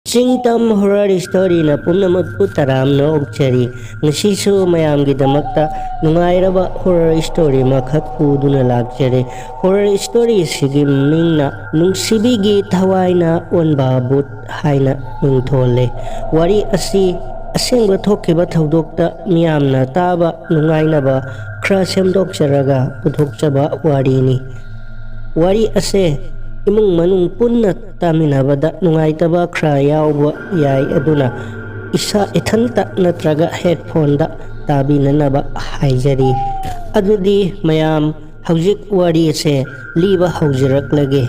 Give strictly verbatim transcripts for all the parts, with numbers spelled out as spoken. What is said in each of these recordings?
ꯆꯤꯡꯇꯝ horror ꯁ꯭ꯇꯣꯔꯤꯅ ꯄꯨꯝꯅꯃꯛꯄꯨ ꯇꯔꯥꯝꯅ ꯑꯣꯛꯆꯔꯤ꯫ ꯉꯁꯤꯁꯨ ꯃꯌꯥꯝꯒꯤꯗꯃꯛꯇ ꯅꯨꯡꯉꯥꯏꯔꯕ ꯍꯣꯔꯔ ꯁ꯭ꯇꯣꯔꯤ ꯑꯃꯈꯛ ꯄꯨꯗꯨꯅ ꯂꯥꯛꯆꯔꯦ꯫ ꯍꯣꯔꯔ ꯁ꯭ꯇꯣꯔꯤ ꯑꯁꯤꯒꯤ ꯃꯃꯤꯡꯅ ꯅꯨꯡꯁꯤꯕꯤꯒꯤ ꯊꯋꯥꯏꯅ ꯑꯣꯟꯕ ꯚꯨꯠ ꯍꯥꯏꯅ ꯃꯤꯡꯊꯣꯜꯂꯦ꯫ ꯋꯥꯔꯤ ꯑꯁꯤ ꯑꯁꯦꯡꯕ ꯊꯣꯛꯈꯤꯕ ꯊꯧꯗꯣꯛꯇ ꯃꯤꯌꯥꯝꯅ ꯇꯥꯕ ꯅꯨꯡꯉꯥꯏꯅꯕ ꯈꯔ ꯁꯦꯝꯗꯣꯛꯆꯔꯒ ꯄꯨꯊꯣꯛꯆꯕ ꯋꯥꯔꯤꯅꯤ꯫ ꯋꯥꯔꯤ ꯑꯁꯦ ꯏꯃꯨꯡ ꯃꯅꯨꯡ ꯄꯨꯟꯅ ꯇꯥꯃꯤꯟꯅꯕꯗ ꯅꯨꯡꯉꯥꯏꯇꯕ ꯈꯔ ꯌꯥꯎꯕ ꯌꯥꯏ, ꯑꯗꯨꯅ ꯏꯁꯥ ꯏꯊꯟꯇ ꯅꯠꯇ꯭ꯔꯒ ꯍꯦꯗꯐꯣꯟꯗ ꯇꯥꯕꯤꯅꯅꯕ ꯍꯥꯏꯖꯔꯤ꯫ ꯑꯗꯨꯗꯤ ꯃꯌꯥꯝ, ꯍꯧꯖꯤꯛ ꯋꯥꯔꯤ ꯑꯁꯦ ꯂꯤꯕ ꯍꯧꯖꯔꯛꯂꯒꯦ꯫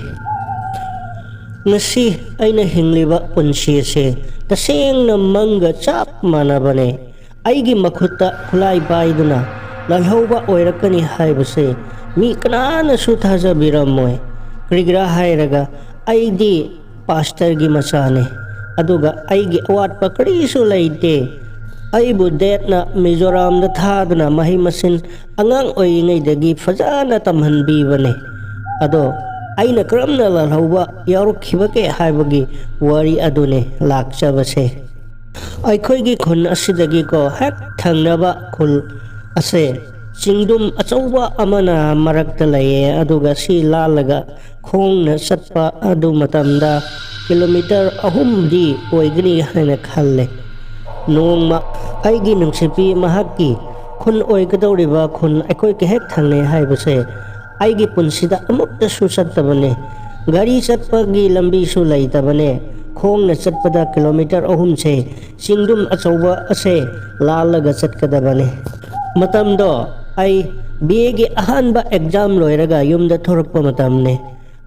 ꯉꯁꯤ ꯑꯩꯅ ꯍꯤꯡꯂꯤꯕ ꯄꯨꯟꯁꯤ ꯑꯁꯦ ꯇꯁꯦꯡꯅ ꯃꯪꯒ ꯆꯞ ꯃꯥꯟꯅꯕꯅꯦ꯫ ꯑꯩꯒꯤ ꯃꯈꯨꯠꯇ ꯈꯨꯠꯂꯥꯏ ꯄꯥꯏꯗꯨꯅ ꯂꯥꯜꯍꯧꯕ ꯑꯣꯏꯔꯛꯀꯅꯤ ꯍꯥꯏꯕꯁꯦ ꯃꯤ ꯀꯅꯥꯅꯁꯨ ꯊꯥꯖꯕꯤꯔꯝꯃꯣꯏ꯫ ꯀꯔꯤꯒꯤꯔꯥ ꯍꯥꯏꯔꯒ, ꯑꯩꯗꯤ ꯄꯥꯁꯇꯔꯒꯤ ꯃꯆꯥꯅꯦ, ꯑꯗꯨꯒ ꯑꯩꯒꯤ ꯑꯋꯥꯠꯄ ꯀꯔꯤꯁꯨ ꯂꯩꯇꯦ꯫ ꯑꯩꯕꯨ ꯗꯦꯠꯅ ꯃꯤꯖꯣꯔꯥꯝꯗ ꯊꯥꯗꯨꯅ ꯃꯍꯩ ꯃꯁꯤꯡ ꯑꯉꯥꯡ ꯑꯣꯏꯔꯤꯉꯩꯗꯒꯤ ꯐꯖꯅ ꯇꯝꯍꯟꯕꯤꯕꯅꯦ꯫ ꯑꯗꯣ ꯑꯩꯅ ꯀꯔꯝꯅ ꯂꯥꯜꯍꯧꯕ ꯌꯥꯎꯔꯛꯈꯤꯕꯒꯦ ꯍꯥꯏꯕꯒꯤ ꯋꯥꯔꯤ ꯑꯗꯨꯅꯦ ꯂꯥꯛꯆꯕꯁꯦ꯫ ꯑꯩꯈꯣꯏꯒꯤ ꯈꯨꯟ ꯑꯁꯤꯗꯒꯤꯀꯣ ꯍꯦꯛ ꯊꯪꯅꯕ ꯈꯨꯜ ꯑꯁꯦ ꯆꯤꯡꯗꯨꯝ ꯑꯆꯧꯕ ꯑꯃꯅ ꯃꯔꯛꯇ ꯂꯩꯌꯦ, ꯑꯗꯨꯒ ꯁꯤ ꯂꯥꯜꯂꯒ ꯈꯣꯡꯅ ꯆꯠꯄ ꯑꯗꯨ ꯃꯇꯝꯗ ꯀꯤꯂꯣꯃꯤꯇꯔ ꯑꯍꯨꯝꯗꯤ ꯑꯣꯏꯒꯅꯤ ꯍꯥꯏꯅ ꯈꯜꯂꯦ꯫ ꯅꯣꯡꯃ ꯑꯩꯒꯤ ꯅꯨꯡꯁꯤꯕꯤ ꯃꯍꯥꯛꯀꯤ ꯈꯨꯟ ꯑꯣꯏꯒꯗꯧꯔꯤꯕ ꯈꯨꯟ ꯑꯩꯈꯣꯏꯒ ꯍꯦꯛ ꯊꯪꯅꯩ ꯍꯥꯏꯕꯁꯦ ꯑꯩꯒꯤ ꯄꯨꯟꯁꯤꯗ ꯑꯃꯨꯛꯇꯁꯨ ꯆꯠꯇꯕꯅꯦ꯫ ꯒꯥꯔꯤ ꯆꯠꯄꯒꯤ ꯂꯝꯕꯤꯁꯨ ꯂꯩꯇꯕꯅꯦ꯫ ꯈꯣꯡꯅ ꯆꯠꯄꯗ ꯀꯤꯂꯣꯃꯤꯇꯔ ꯑꯍꯨꯝꯁꯦ ꯆꯤꯡꯗꯨꯝ ꯑꯆꯧꯕ ꯑꯁꯦ ꯂꯥꯜꯂꯒ ꯆꯠꯀꯗꯕꯅꯦ꯫ ꯃꯇꯝꯗꯣ ꯑꯩ ꯕꯤ ꯑꯦꯒꯤ ꯑꯍꯥꯟꯕ ꯑꯦꯛꯖꯥꯝ ꯂꯣꯏꯔꯒ ꯌꯨꯝꯗ ꯊꯣꯔꯛꯄ ꯃꯇꯝꯅꯦ꯫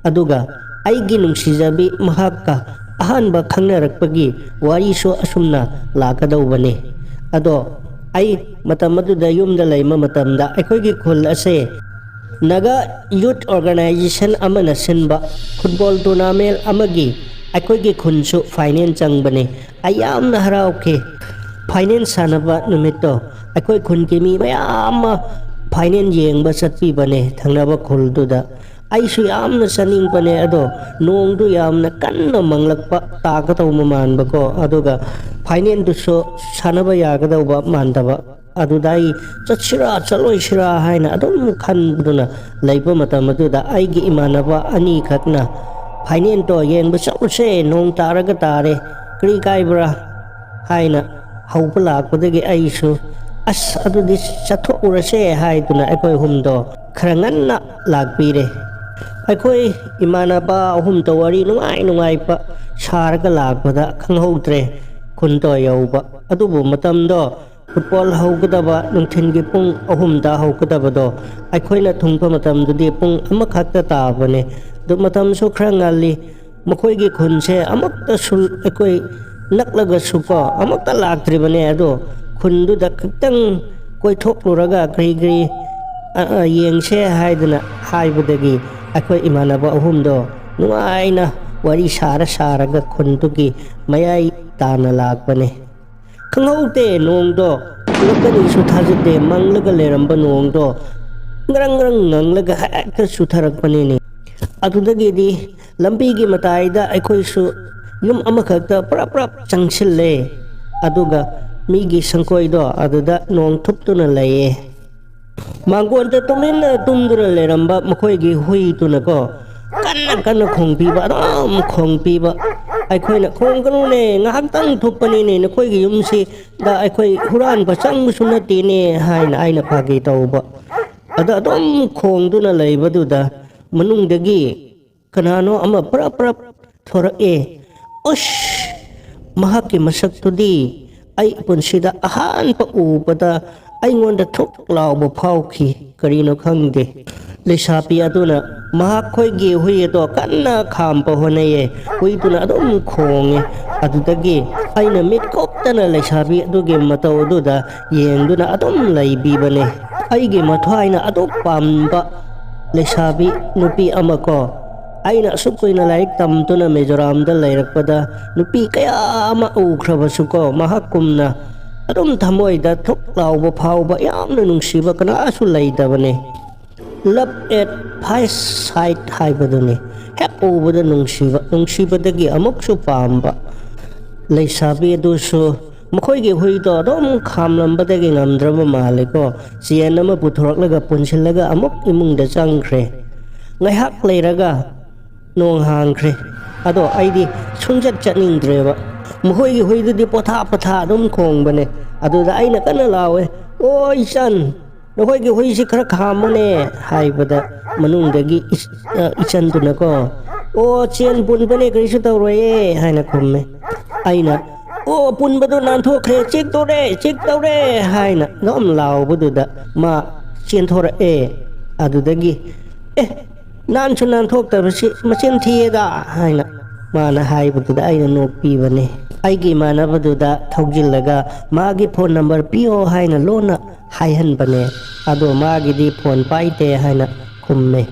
ꯑꯗꯨꯒ ꯑꯩꯒꯤ ꯅꯨꯡꯁꯤꯖꯕꯤ ꯃꯍꯥꯛꯀ ꯑꯍꯥꯟꯕ ꯈꯪꯅꯔꯛꯄꯒꯤ ꯋꯥꯔꯤꯁꯨ ꯑꯁꯨꯝꯅ ꯂꯥꯛꯀꯗꯧꯕꯅꯤ꯫ ꯑꯗꯣ ꯑꯩ ꯃꯇꯝ ꯑꯗꯨꯗ ꯌꯨꯝꯗ ꯂꯩꯕ ꯃꯇꯝꯗ ꯑꯩꯈꯣꯏꯒꯤ ꯈꯨꯜ ꯑꯁꯦ ꯅꯥꯒꯥ ꯌꯨꯠ ꯑꯣꯔꯒꯅꯥꯏꯖꯦꯁꯟ ꯑꯃꯅ ꯁꯤꯟꯕ ꯐꯨꯠꯕꯣꯜ ꯇꯣꯔꯅꯥꯃꯦꯟ ꯑꯃꯒꯤ ꯑꯩꯈꯣꯏꯒꯤ ꯈꯨꯟꯁꯨ ꯐꯥꯏꯅꯦꯜ ꯆꯪꯕꯅꯤ꯫ ꯑꯩ ꯌꯥꯝꯅ ꯍꯔꯥꯎꯈꯤ꯫ ꯐꯥꯏꯅꯦꯜ ꯁꯥꯟꯅꯕ ꯅꯨꯃꯤꯠꯇꯣ ꯑꯩꯈꯣꯏ ꯈꯨꯟꯒꯤ ꯃꯤ ꯃꯌꯥꯝ ꯑꯃ ꯐꯥꯏꯅꯦꯜ ꯌꯦꯡꯕ ꯆꯠꯄꯤꯕꯅꯦ ꯊꯪꯅꯕ ꯈꯨꯜꯗꯨꯗ꯫ ꯑꯩꯁꯨ ꯌꯥꯝꯅ ꯆꯠꯅꯤꯡꯕꯅꯦ, ꯑꯗꯣ ꯅꯣꯡꯗꯨ ꯌꯥꯝꯅ ꯀꯟꯅ ꯃꯪꯂꯛꯄ, ꯇꯥꯒꯗꯧꯕ ꯃꯥꯟꯕꯀꯣ, ꯑꯗꯨꯒ ꯐꯥꯏꯅꯦꯜꯗꯨꯁꯨ ꯁꯥꯟꯅꯕ ꯌꯥꯒꯗꯧꯕ ꯃꯥꯟꯗꯕ꯫ ꯑꯗꯨꯗ ꯑꯩ ꯆꯠꯁꯤꯔꯥ ꯆꯠꯂꯣꯏꯁꯤꯔꯥ ꯍꯥꯏꯅ ꯑꯗꯨꯝ ꯈꯟꯗꯨꯅ ꯂꯩꯕ ꯃꯇꯝ ꯑꯗꯨꯗ ꯑꯩꯒꯤ ꯏꯃꯥꯟꯅꯕ ꯑꯅꯤꯈꯛꯅ, "ꯐꯥꯏꯅꯦꯜꯗꯣ ꯌꯦꯡꯕ ꯆꯠꯂꯨꯁꯦ, ꯅꯣꯡ ꯇꯥꯔꯒ ꯇꯥꯔꯦ, ꯀꯔꯤ ꯀꯥꯏꯕ꯭ꯔꯥ?" ꯍꯥꯏꯅ ꯍꯧꯕ ꯂꯥꯛꯄꯗꯒꯤ ꯑꯩꯁꯨ, "ꯑꯁ, ꯑꯗꯨꯗꯤ ꯆꯠꯊꯣꯛꯎꯔꯁꯦ" ꯍꯥꯏꯗꯨꯅ ꯑꯩꯈꯣꯏ ꯑꯍꯨꯝꯗꯣ ꯈꯔ ꯉꯟꯅ ꯂꯥꯛꯄꯤꯔꯦ꯫ ꯑꯩꯈꯣꯏ ꯏꯃꯥꯟꯅꯕ ꯑꯍꯨꯝꯗꯣ ꯋꯥꯔꯤ ꯅꯨꯡꯉꯥꯏ ꯅꯨꯡꯉꯥꯏꯕ ꯁꯥꯔꯒ ꯂꯥꯛꯄꯗ ꯈꯪꯍꯧꯗ꯭ꯔꯦ ꯈꯨꯟꯗꯣ ꯌꯧꯕ꯫ ꯑꯗꯨꯕꯨ ꯃꯇꯝꯗꯣ ꯐꯨꯠꯕꯣꯜ ꯍꯧꯒꯗꯕ ꯅꯨꯡꯊꯤꯜꯒꯤ ꯄꯨꯡ ꯑꯍꯨꯝꯗ ꯍꯧꯒꯗꯕꯗꯣ ꯑꯩꯈꯣꯏꯅ ꯊꯨꯡꯕ ꯃꯇꯝꯗꯗꯤ ꯄꯨꯡ ꯑꯃꯈꯛꯇ ꯇꯥꯕꯅꯦ꯫ ꯑꯗꯨ ꯃꯇꯝꯁꯨ ꯈꯔ ꯉꯜꯂꯤ꯫ ꯃꯈꯣꯏꯒꯤ ꯈꯨꯟꯁꯦ ꯑꯃꯨꯛꯇꯁꯨ ꯑꯩꯈꯣꯏ ꯅꯛꯂꯒꯁꯨꯀꯣ ꯑꯃꯨꯛꯇ ꯂꯥꯛꯇ꯭ꯔꯤꯕꯅꯦ꯫ ꯑꯗꯣ ꯈꯨꯟꯗꯨꯗ ꯈꯤꯇꯪ ꯀꯣꯏꯊꯣꯛꯂꯨꯔꯒ ꯀꯔꯤ ꯀꯔꯤ, ꯑ, ꯑ, ꯌꯦꯡꯁꯦ ꯍꯥꯏꯗꯅ ꯍꯥꯏꯕꯗꯒꯤ ꯑꯩꯈꯣꯏ ꯏꯃꯥꯟꯅꯕ ꯑꯍꯨꯝꯗꯣ ꯅꯨꯡꯉꯥꯏꯅ ꯋꯥꯔꯤ ꯁꯥꯔ ꯁꯥꯔꯒ ꯈꯨꯟꯗꯨꯒꯤ ꯃꯌꯥꯏ ꯇꯥꯅ ꯂꯥꯛꯄꯅꯦ꯫ ꯈꯪꯍꯧꯗꯦ ꯅꯣꯡꯗꯣ ꯆꯨꯔꯛꯀꯅꯤꯁꯨ ꯊꯥꯖꯗꯦ, ꯃꯪꯂꯒ ꯂꯩꯔꯝꯕ ꯅꯣꯡꯗꯣ ꯉꯔꯪ ꯉꯔꯪ ꯉꯪꯂꯒ ꯍꯦꯛꯇ ꯆꯨꯊꯔꯛꯄꯅꯤꯅꯦ꯫ ꯑꯗꯨꯗꯒꯤꯗꯤ ꯂꯝꯕꯤꯒꯤ ꯃꯇꯥꯏꯗ ꯑꯩꯈꯣꯏꯁꯨ ꯌꯨꯝ ꯑꯃꯈꯛꯇ ꯄ꯭ꯔꯞ ꯄ꯭ꯔꯞ ꯆꯪꯁꯤꯜꯂꯦ꯫ ꯑꯗꯨꯒ ꯃꯤꯒꯤ ꯁꯪꯀꯣꯏꯗꯣ ꯑꯗꯨꯗ ꯅꯣꯡ ꯊꯨꯞꯇꯨꯅ ꯂꯩꯌꯦ꯫ ꯃꯥꯡꯒꯣꯟꯗ ꯇꯨꯃꯤꯟꯅ ꯇꯨꯝꯗꯨꯅ ꯂꯩꯔꯝꯕ ꯃꯈꯣꯏꯒꯤ ꯍꯨꯏꯗꯨꯅꯀꯣ ꯀꯟꯅ ꯀꯟꯅ ꯈꯣꯡꯕꯤꯕ, ꯑꯗꯨꯝ ꯈꯣꯡꯕꯤꯕ꯫ ꯑꯩꯈꯣꯏꯅ, "ꯈꯣꯡꯒꯅꯨꯅꯦ, ꯉꯥꯏꯍꯥꯛꯇꯪ ꯊꯨꯞꯄꯅꯤꯅꯦ, ꯅꯈꯣꯏꯒꯤ ꯌꯨꯝꯁꯤꯗ ꯑꯩꯈꯣꯏ ꯍꯨꯔꯥꯟꯕ ꯆꯪꯕꯁꯨ ꯅꯠꯇꯦꯅꯦ" ꯍꯥꯏꯅ ꯑꯩꯅ ꯐꯥꯒꯤ ꯇꯧꯕ꯫ ꯑꯗ ꯑꯗꯨꯝ ꯈꯣꯡꯗꯨꯅ ꯂꯩꯕꯗꯨꯗ ꯃꯅꯨꯡꯗꯒꯤ ꯀꯅꯥꯅꯣ ꯑꯃ ꯄ꯭ꯔꯞ ꯄ꯭ꯔꯞ ꯊꯣꯔꯛꯑꯦ꯫ ꯑꯁ! ꯃꯍꯥꯛꯀꯤ ꯃꯁꯛꯇꯨꯗꯤ ꯑꯩ ꯄꯨꯟꯁꯤꯗ ꯑꯍꯥꯟꯕ ꯎꯕꯗ ꯑꯩꯉꯣꯟꯗ ꯊꯨꯛ ꯂꯥꯎꯕ ꯐꯥꯎꯈꯤ꯫ ꯀꯔꯤꯅꯣ ꯈꯪꯗꯦ꯫ ꯂꯩꯁꯥꯕꯤ ꯑꯗꯨꯅ ꯃꯍꯥꯛꯈꯣꯏꯒꯤ ꯍꯨꯏ ꯑꯗꯣ ꯀꯟꯅ ꯈꯥꯝꯕ ꯍꯣꯠꯅꯩꯌꯦ꯫ ꯍꯨꯏꯗꯨꯅ ꯑꯗꯨꯝ ꯈꯣꯡꯉꯦ꯫ ꯑꯗꯨꯗꯒꯤ ꯑꯩꯅ ꯃꯤꯠ ꯀꯨꯞꯇꯅ ꯂꯩꯁꯥꯕꯤ ꯑꯗꯨꯒꯤ ꯃꯇꯧ ꯑꯗꯨꯗ ꯌꯦꯡꯗꯨꯅ ꯑꯗꯨꯝ ꯂꯩꯕꯤꯕꯅꯦ꯫ ꯑꯩꯒꯤ ꯃꯊ꯭ꯋꯥꯏꯅ ꯑꯗꯨꯛ ꯄꯥꯝꯕ ꯂꯩꯁꯥꯕꯤ ꯅꯨꯄꯤ ꯑꯃ ꯀꯣ, ꯑꯩꯅ ꯑꯁꯨꯛ ꯀꯨꯏꯅ ꯂꯥꯏꯔꯤꯛ ꯇꯝꯗꯨꯅ ꯃꯤꯖꯣꯔꯥꯝꯗ ꯂꯩꯔꯛꯄꯗ ꯅꯨꯄꯤ ꯀꯌꯥ ꯑꯃ ꯎꯈ꯭ꯔꯕꯁꯨ ꯀꯣ, ꯃꯍꯥꯛꯀꯨꯝꯅ ꯑꯗꯨꯝ ꯊꯃꯣꯏꯗ ꯊꯨꯛ ꯂꯥꯎꯕ ꯐꯥꯎꯕ ꯌꯥꯝꯅ ꯅꯨꯡꯁꯤꯕ ꯀꯅꯥꯁꯨ ꯂꯩꯇꯕꯅꯦ꯫ Love at first sight ꯍꯥꯏꯕꯗꯨꯅꯤ꯫ ꯍꯦꯛ ꯎꯕꯗ ꯅꯨꯡꯁꯤꯕ, ꯅꯨꯡꯁꯤꯕꯗꯒꯤ ꯑꯃꯨꯛꯁꯨ ꯄꯥꯝꯕ꯫ ꯂꯩꯁꯥꯕꯤ ꯑꯗꯨꯁꯨ ꯃꯈꯣꯏꯒꯤ ꯍꯨꯏꯗꯣ ꯑꯗꯨꯝ ꯈꯥꯝꯂꯝꯕꯗꯒꯤ ꯉꯝꯗ꯭ꯔꯕ ꯃꯥꯜꯂꯦꯀꯣ꯫ ꯆꯦꯟ ꯑꯃ ꯄꯨꯊꯣꯔꯛꯂꯒ ꯄꯨꯟꯁꯤꯜꯂꯒ ꯑꯃꯨꯛ ꯏꯃꯨꯡꯗ ꯆꯪꯈ꯭ꯔꯦ꯫ ꯉꯥꯏꯍꯥꯛ ꯂꯩꯔꯒ ꯅꯣꯡ ꯍꯥꯡꯈ꯭ꯔꯦ꯫ ꯑꯗꯣ ꯑꯩꯗꯤ ꯁꯨꯡꯆꯠ ꯆꯠꯅꯤꯡꯗ꯭ꯔꯦꯕ꯫ ꯃꯈꯣꯏꯒꯤ ꯍꯨꯏꯗꯨꯗꯤ ꯄꯣꯊꯥ ꯄꯣꯊꯥ ꯑꯗꯨꯝ ꯈꯣꯡꯕꯅꯦ꯫ ꯑꯗꯨꯗ ꯑꯩꯅ ꯀꯟꯅ ꯂꯥꯎꯋꯦ, "ꯑꯣ ꯏꯆꯟ, ꯅꯈꯣꯏꯒꯤ ꯍꯨꯏꯁꯤ ꯈꯔ ꯈꯥꯝꯃꯨꯅꯦ" ꯍꯥꯏꯕꯗ, ꯃꯅꯨꯡꯗꯒꯤ ꯏꯆ-, ꯑ, ꯏꯆꯟꯗꯨꯅꯀꯣ, "ꯑꯣ, ꯆꯦꯟ ꯄꯨꯟꯕꯅꯦ, ꯀꯔꯤꯁꯨ ꯇꯧꯔꯣꯏꯌꯦ" ꯍꯥꯏꯅ ꯈꯨꯝꯃꯦ꯫ ꯑꯩꯅ, "ꯑꯣ, ꯄꯨꯟꯕꯗꯣ ꯅꯥꯟꯊꯣꯛꯈ꯭ꯔꯦ, ꯆꯦꯛ ꯇꯧꯔꯦ, ꯆꯦꯛ ꯇꯧꯔꯦ" ꯍꯥꯏꯅ ꯑꯗꯨꯝ ꯂꯥꯎꯕꯗꯨꯗ ꯃꯥ ꯆꯦꯟꯊꯣꯔꯛꯑꯦ꯫ ꯑꯗꯨꯗꯒꯤ, "ꯑꯦ, ꯅꯥꯟꯁꯨ ꯅꯥꯟꯊꯣꯛꯇꯕꯁꯤ ꯃꯆꯤꯟ ꯊꯤꯌꯦꯗ" ꯍꯥꯏꯅ ꯃꯥꯅ ꯍꯥꯏꯕꯗꯨꯗ ꯑꯩꯅ ꯅꯣꯛꯄꯤꯕꯅꯦ꯫ ꯑꯩꯒꯤ ꯏꯃꯥꯟꯅꯕꯗꯨꯗ ꯊꯧꯖꯤꯜꯂꯒ ꯃꯥꯒꯤ ꯐꯣꯟ ꯅꯝꯕꯔ ꯄꯤꯌꯣ ꯍꯥꯏꯅ ꯂꯣꯟꯅ ꯍꯥꯏꯍꯟꯕꯅꯦ꯫ ꯑꯗꯣ ꯃꯥꯒꯤꯗꯤ ꯐꯣꯟ ꯄꯥꯏꯗꯦ ꯍꯥꯏꯅ ꯈꯨꯝꯃꯦ꯫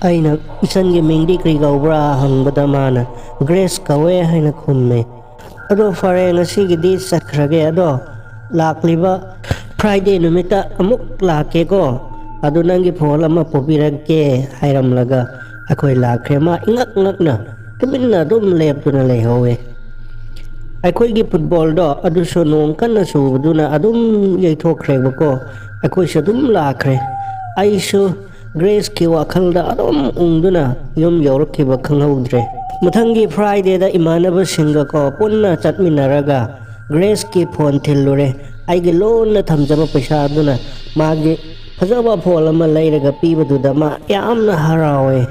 ꯑꯩꯅ, "ꯏꯆꯟꯒꯤ ꯃꯤꯡꯗꯤ ꯀꯔꯤ ꯀꯧꯕ꯭ꯔꯥ?" ꯍꯪꯕꯗ ꯃꯥꯅ, "ꯒ꯭ꯔꯦꯁ ꯀꯧꯋꯦ" ꯍꯥꯏꯅ ꯈꯨꯝꯃꯦ꯫ "ꯑꯗꯣ ꯐꯔꯦ, ꯉꯁꯤꯒꯤꯗꯤ ꯆꯠꯈ꯭ꯔꯒꯦ꯫ ꯑꯗꯣ ꯂꯥꯛꯂꯤꯕ ꯐ꯭ꯔꯥꯏꯗꯦ ꯅꯨꯃꯤꯠꯇ ꯑꯃꯨꯛ ꯂꯥꯛꯀꯦꯀꯣ꯫ ꯑꯗꯨ ꯅꯪꯒꯤ ꯐꯣꯟ ꯑꯃ ꯄꯨꯕꯤꯔꯛꯀꯦ" ꯍꯥꯏꯔꯝꯂꯒ ꯑꯩꯈꯣꯏ ꯂꯥꯛꯈ꯭ꯔꯦ꯫ ꯃꯥ ꯏꯉꯛ ꯉꯛꯅ ꯇꯨꯃꯤꯟꯅ ꯑꯗꯨꯝ ꯂꯦꯞꯇꯨꯅ ꯂꯩꯍꯧꯋꯦ꯫ ꯑꯩꯈꯣꯏꯒꯤ ꯐꯨꯠꯕꯣꯜꯗꯣ ꯑꯗꯨꯁꯨ ꯅꯣꯡ ꯀꯟꯅ ꯆꯨꯕꯗꯨꯅ ꯑꯗꯨꯝ ꯌꯩꯊꯣꯛꯈ꯭ꯔꯦꯕꯀꯣ꯫ ꯑꯩꯈꯣꯏꯁꯨ ꯑꯗꯨꯝ ꯂꯥꯛꯈ꯭ꯔꯦ꯫ ꯑꯩꯁꯨ ꯒ꯭ꯔꯦꯁꯀꯤ ꯋꯥꯈꯜꯗ ꯑꯗꯨꯝ ꯎꯪꯗꯨꯅ ꯌꯨꯝ ꯌꯧꯔꯛꯈꯤꯕ ꯈꯪꯍꯧꯗ꯭ꯔꯦ꯫ ꯃꯊꯪꯒꯤ ꯐ꯭ꯔꯥꯏꯗꯦꯗ ꯏꯃꯥꯟꯅꯕꯁꯤꯡꯒ ꯀꯣ ꯄꯨꯟꯅ ꯆꯠꯃꯤꯟꯅꯔꯒ ꯒ꯭ꯔꯦꯁꯀꯤ ꯐꯣꯟ ꯊꯤꯜꯂꯨꯔꯦ꯫ ꯑꯩꯒꯤ ꯂꯣꯟꯅ ꯊꯝꯖꯕ ꯄꯩꯁꯥ ꯑꯗꯨꯅ ꯃꯥꯒꯤ ꯐꯖꯕ ꯐꯣꯟ ꯑꯃ ꯂꯩꯔꯒ ꯄꯤꯕꯗꯨꯗ ꯃꯥ ꯌꯥꯝꯅ ꯍꯔꯥꯎꯋꯦ꯫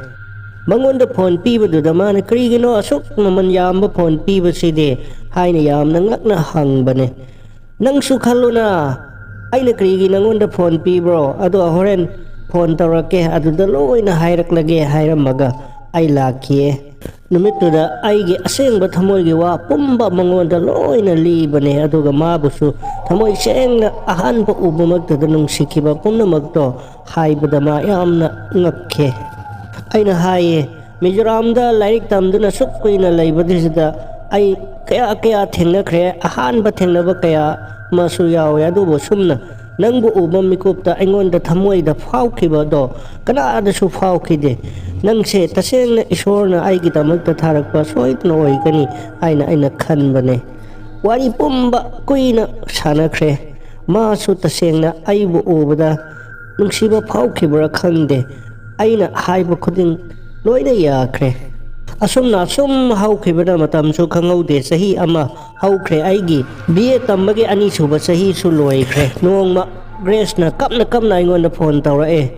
ꯃꯉꯣꯟꯗ ꯐꯣꯟ ꯄꯤꯕꯗꯨꯗ ꯃꯥꯅ, "ꯀꯔꯤꯒꯤꯅꯣ ꯑꯁꯨꯛ ꯃꯃꯜ ꯌꯥꯝꯕ ꯐꯣꯟ ꯄꯤꯕꯁꯤꯗꯤ?" ꯍꯥꯏꯅ ꯌꯥꯝꯅ ꯉꯛꯅ ꯍꯪꯕꯅꯦ꯫ "ꯅꯪꯁꯨ ꯈꯜꯂꯨꯅ, ꯑꯩꯅ ꯀꯔꯤꯒꯤ ꯅꯪꯉꯣꯟꯗ ꯐꯣꯟ ꯄꯤꯕ꯭ꯔꯣ? ꯑꯗꯣ ꯍꯣꯔꯦꯟ ꯐꯣꯟ ꯇꯧꯔꯛꯀꯦ, ꯑꯗꯨꯗ ꯂꯣꯏꯅ ꯍꯥꯏꯔꯛꯂꯒꯦ" ꯍꯥꯏꯔꯝꯃꯒ ꯑꯩ ꯂꯥꯛꯈꯤꯌꯦ꯫ ꯅꯨꯃꯤꯠꯇꯨꯗ ꯑꯩꯒꯤ ꯑꯁꯦꯡꯕ ꯊꯃꯣꯏꯒꯤ ꯋꯥ ꯄꯨꯝꯕ ꯃꯉꯣꯟꯗ ꯂꯣꯏꯅ ꯂꯤꯕꯅꯦ, ꯑꯗꯨꯒ ꯃꯥꯕꯨꯁꯨ ꯊꯃꯣꯏ ꯁꯦꯡꯅ ꯑꯍꯥꯟꯕ ꯎꯕꯃꯛꯇꯗ ꯅꯨꯡꯁꯤꯈꯤꯕ ꯄꯨꯝꯅꯃꯛꯇꯣ ꯍꯥꯏꯕꯗ ꯃꯥ ꯌꯥꯝꯅ ꯉꯛꯈꯤ꯫ ꯑꯩꯅ ꯍꯥꯏꯌꯦ, "ꯃꯤꯖꯣꯔꯥꯝꯗ ꯂꯥꯏꯔꯤꯛ ꯇꯝꯗꯨꯅ ꯁꯨꯛ ꯀꯨꯏꯅ ꯂꯩꯕꯗꯨꯁꯤꯗ ꯑꯩ ꯀꯌꯥ ꯀꯌꯥ ꯊꯦꯡꯅꯈ꯭ꯔꯦ, ꯑꯍꯥꯟꯕ ꯊꯦꯡꯅꯕ ꯀꯌꯥ ꯑꯃꯁꯨ ꯌꯥꯎꯋꯦ, ꯑꯗꯨꯕꯨ ꯁꯨꯝꯅ ꯅꯪꯕꯨ ꯎꯕ ꯃꯤꯀꯨꯞꯇ ꯑꯩꯉꯣꯟꯗ ꯊꯃꯣꯏꯗ ꯐꯥꯎꯈꯤꯕꯗꯣ ꯀꯅꯥꯗꯁꯨ ꯐꯥꯎꯈꯤꯗꯦ꯫ ꯅꯪꯁꯦ ꯇꯁꯦꯡꯅ ꯏꯁꯣꯔꯅ ꯑꯩꯒꯤꯗꯃꯛꯇ ꯊꯥꯔꯛꯄ ꯁꯣꯏꯗꯅ ꯑꯣꯏꯒꯅꯤ ꯍꯥꯏꯅ ꯑꯩꯅ ꯈꯟꯕꯅꯦ꯫ ꯋꯥꯔꯤ ꯄꯨꯝꯕ ꯀꯨꯏꯅ ꯁꯥꯟꯅꯈ꯭ꯔꯦ꯫ ꯃꯥꯁꯨ ꯇꯁꯦꯡꯅ ꯑꯩꯕꯨ ꯎꯕꯗ ꯅꯨꯡꯁꯤꯕ ꯐꯥꯎꯈꯤꯕ꯭ꯔꯥ ꯈꯪꯗꯦ꯫ ꯑꯩꯅ ꯍꯥꯏꯕ ꯈꯨꯗꯤꯡ ꯂꯣꯏꯅ ꯌꯥꯈ꯭ꯔꯦ꯫ ꯑꯁꯨꯝꯅ ꯑꯁꯨꯝ ꯍꯧꯈꯤꯕꯅ ꯃꯇꯝꯁꯨ ꯈꯪꯍꯧꯗꯦ꯫ ꯆꯍꯤ ꯑꯃ ꯍꯧꯈ꯭ꯔꯦ꯫ ꯑꯩꯒꯤ ꯕꯤ ꯑꯦ ꯇꯝꯕꯒꯤ ꯑꯅꯤꯁꯨꯕ ꯆꯍꯤꯁꯨ ꯂꯣꯏꯈ꯭ꯔꯦ꯫ ꯅꯣꯡꯃ ꯒ꯭ꯔꯦꯁꯅ ꯀꯞꯅ ꯀꯞꯅ ꯑꯩꯉꯣꯟꯗ ꯐꯣꯟ ꯇꯧꯔꯛꯑꯦ꯫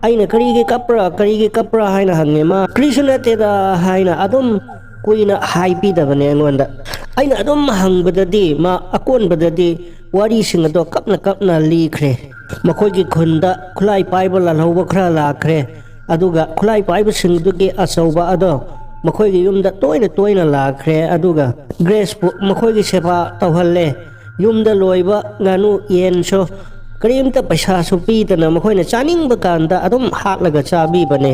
ꯑꯩꯅ "ꯀꯔꯤꯒꯤ ꯀꯞꯄ꯭ꯔꯥ? ꯀꯔꯤꯒꯤ ꯀꯞꯄ꯭ꯔꯥ?" ꯍꯥꯏꯅ ꯍꯪꯉꯦ꯫ ꯃꯥ "ꯀꯔꯤꯁꯨ ꯅꯠꯇꯦꯗ" ꯍꯥꯏꯅ ꯑꯗꯨꯝ ꯀꯨꯏꯅ ꯍꯥꯏꯕꯤꯗꯕꯅꯦ ꯑꯩꯉꯣꯟꯗ꯫ ꯑꯩꯅ ꯑꯗꯨꯝ ꯍꯪꯕꯗꯗꯤ ꯃꯥ ꯑꯀꯣꯟꯕꯗꯗꯤ ꯋꯥꯔꯤꯁꯤꯡ ꯑꯗꯣ ꯀꯞꯅ ꯀꯞꯅ ꯂꯤꯈ꯭ꯔꯦ꯫ ꯃꯈꯣꯏꯒꯤ ꯈꯨꯟꯗ ꯈꯨꯠꯂꯥꯏ ꯄꯥꯏꯕ ꯂꯥꯜꯍꯧꯕ ꯈꯔ ꯂꯥꯛꯈ꯭ꯔꯦ꯫ ꯑꯗꯨꯒ ꯈꯨꯠꯂꯥꯏ ꯄꯥꯏꯕꯁꯤꯡꯗꯨꯒꯤ ꯑꯆꯧꯕ ꯑꯗꯣ ꯃꯈꯣꯏꯒꯤ ꯌꯨꯝꯗ ꯇꯣꯏꯅ ꯇꯣꯏꯅ ꯂꯥꯛꯈ꯭ꯔꯦ꯫ ꯑꯗꯨꯒ ꯒ꯭ꯔꯦꯁꯄꯨ ꯃꯈꯣꯏꯒꯤ ꯁꯦꯕꯥ ꯇꯧꯍꯜꯂꯦ꯫ ꯌꯨꯝꯗ ꯂꯣꯏꯕ ꯉꯥꯅꯨ, ꯌꯦꯟꯁꯨ ꯀꯔꯤꯝꯇ ꯄꯩꯁꯥꯁꯨ ꯄꯤꯗꯅ ꯃꯈꯣꯏꯅ ꯆꯥꯅꯤꯡꯕ ꯀꯥꯟꯗ ꯑꯗꯨꯝ ꯍꯥꯠꯂꯒ ꯆꯥꯕꯤꯕꯅꯦ꯫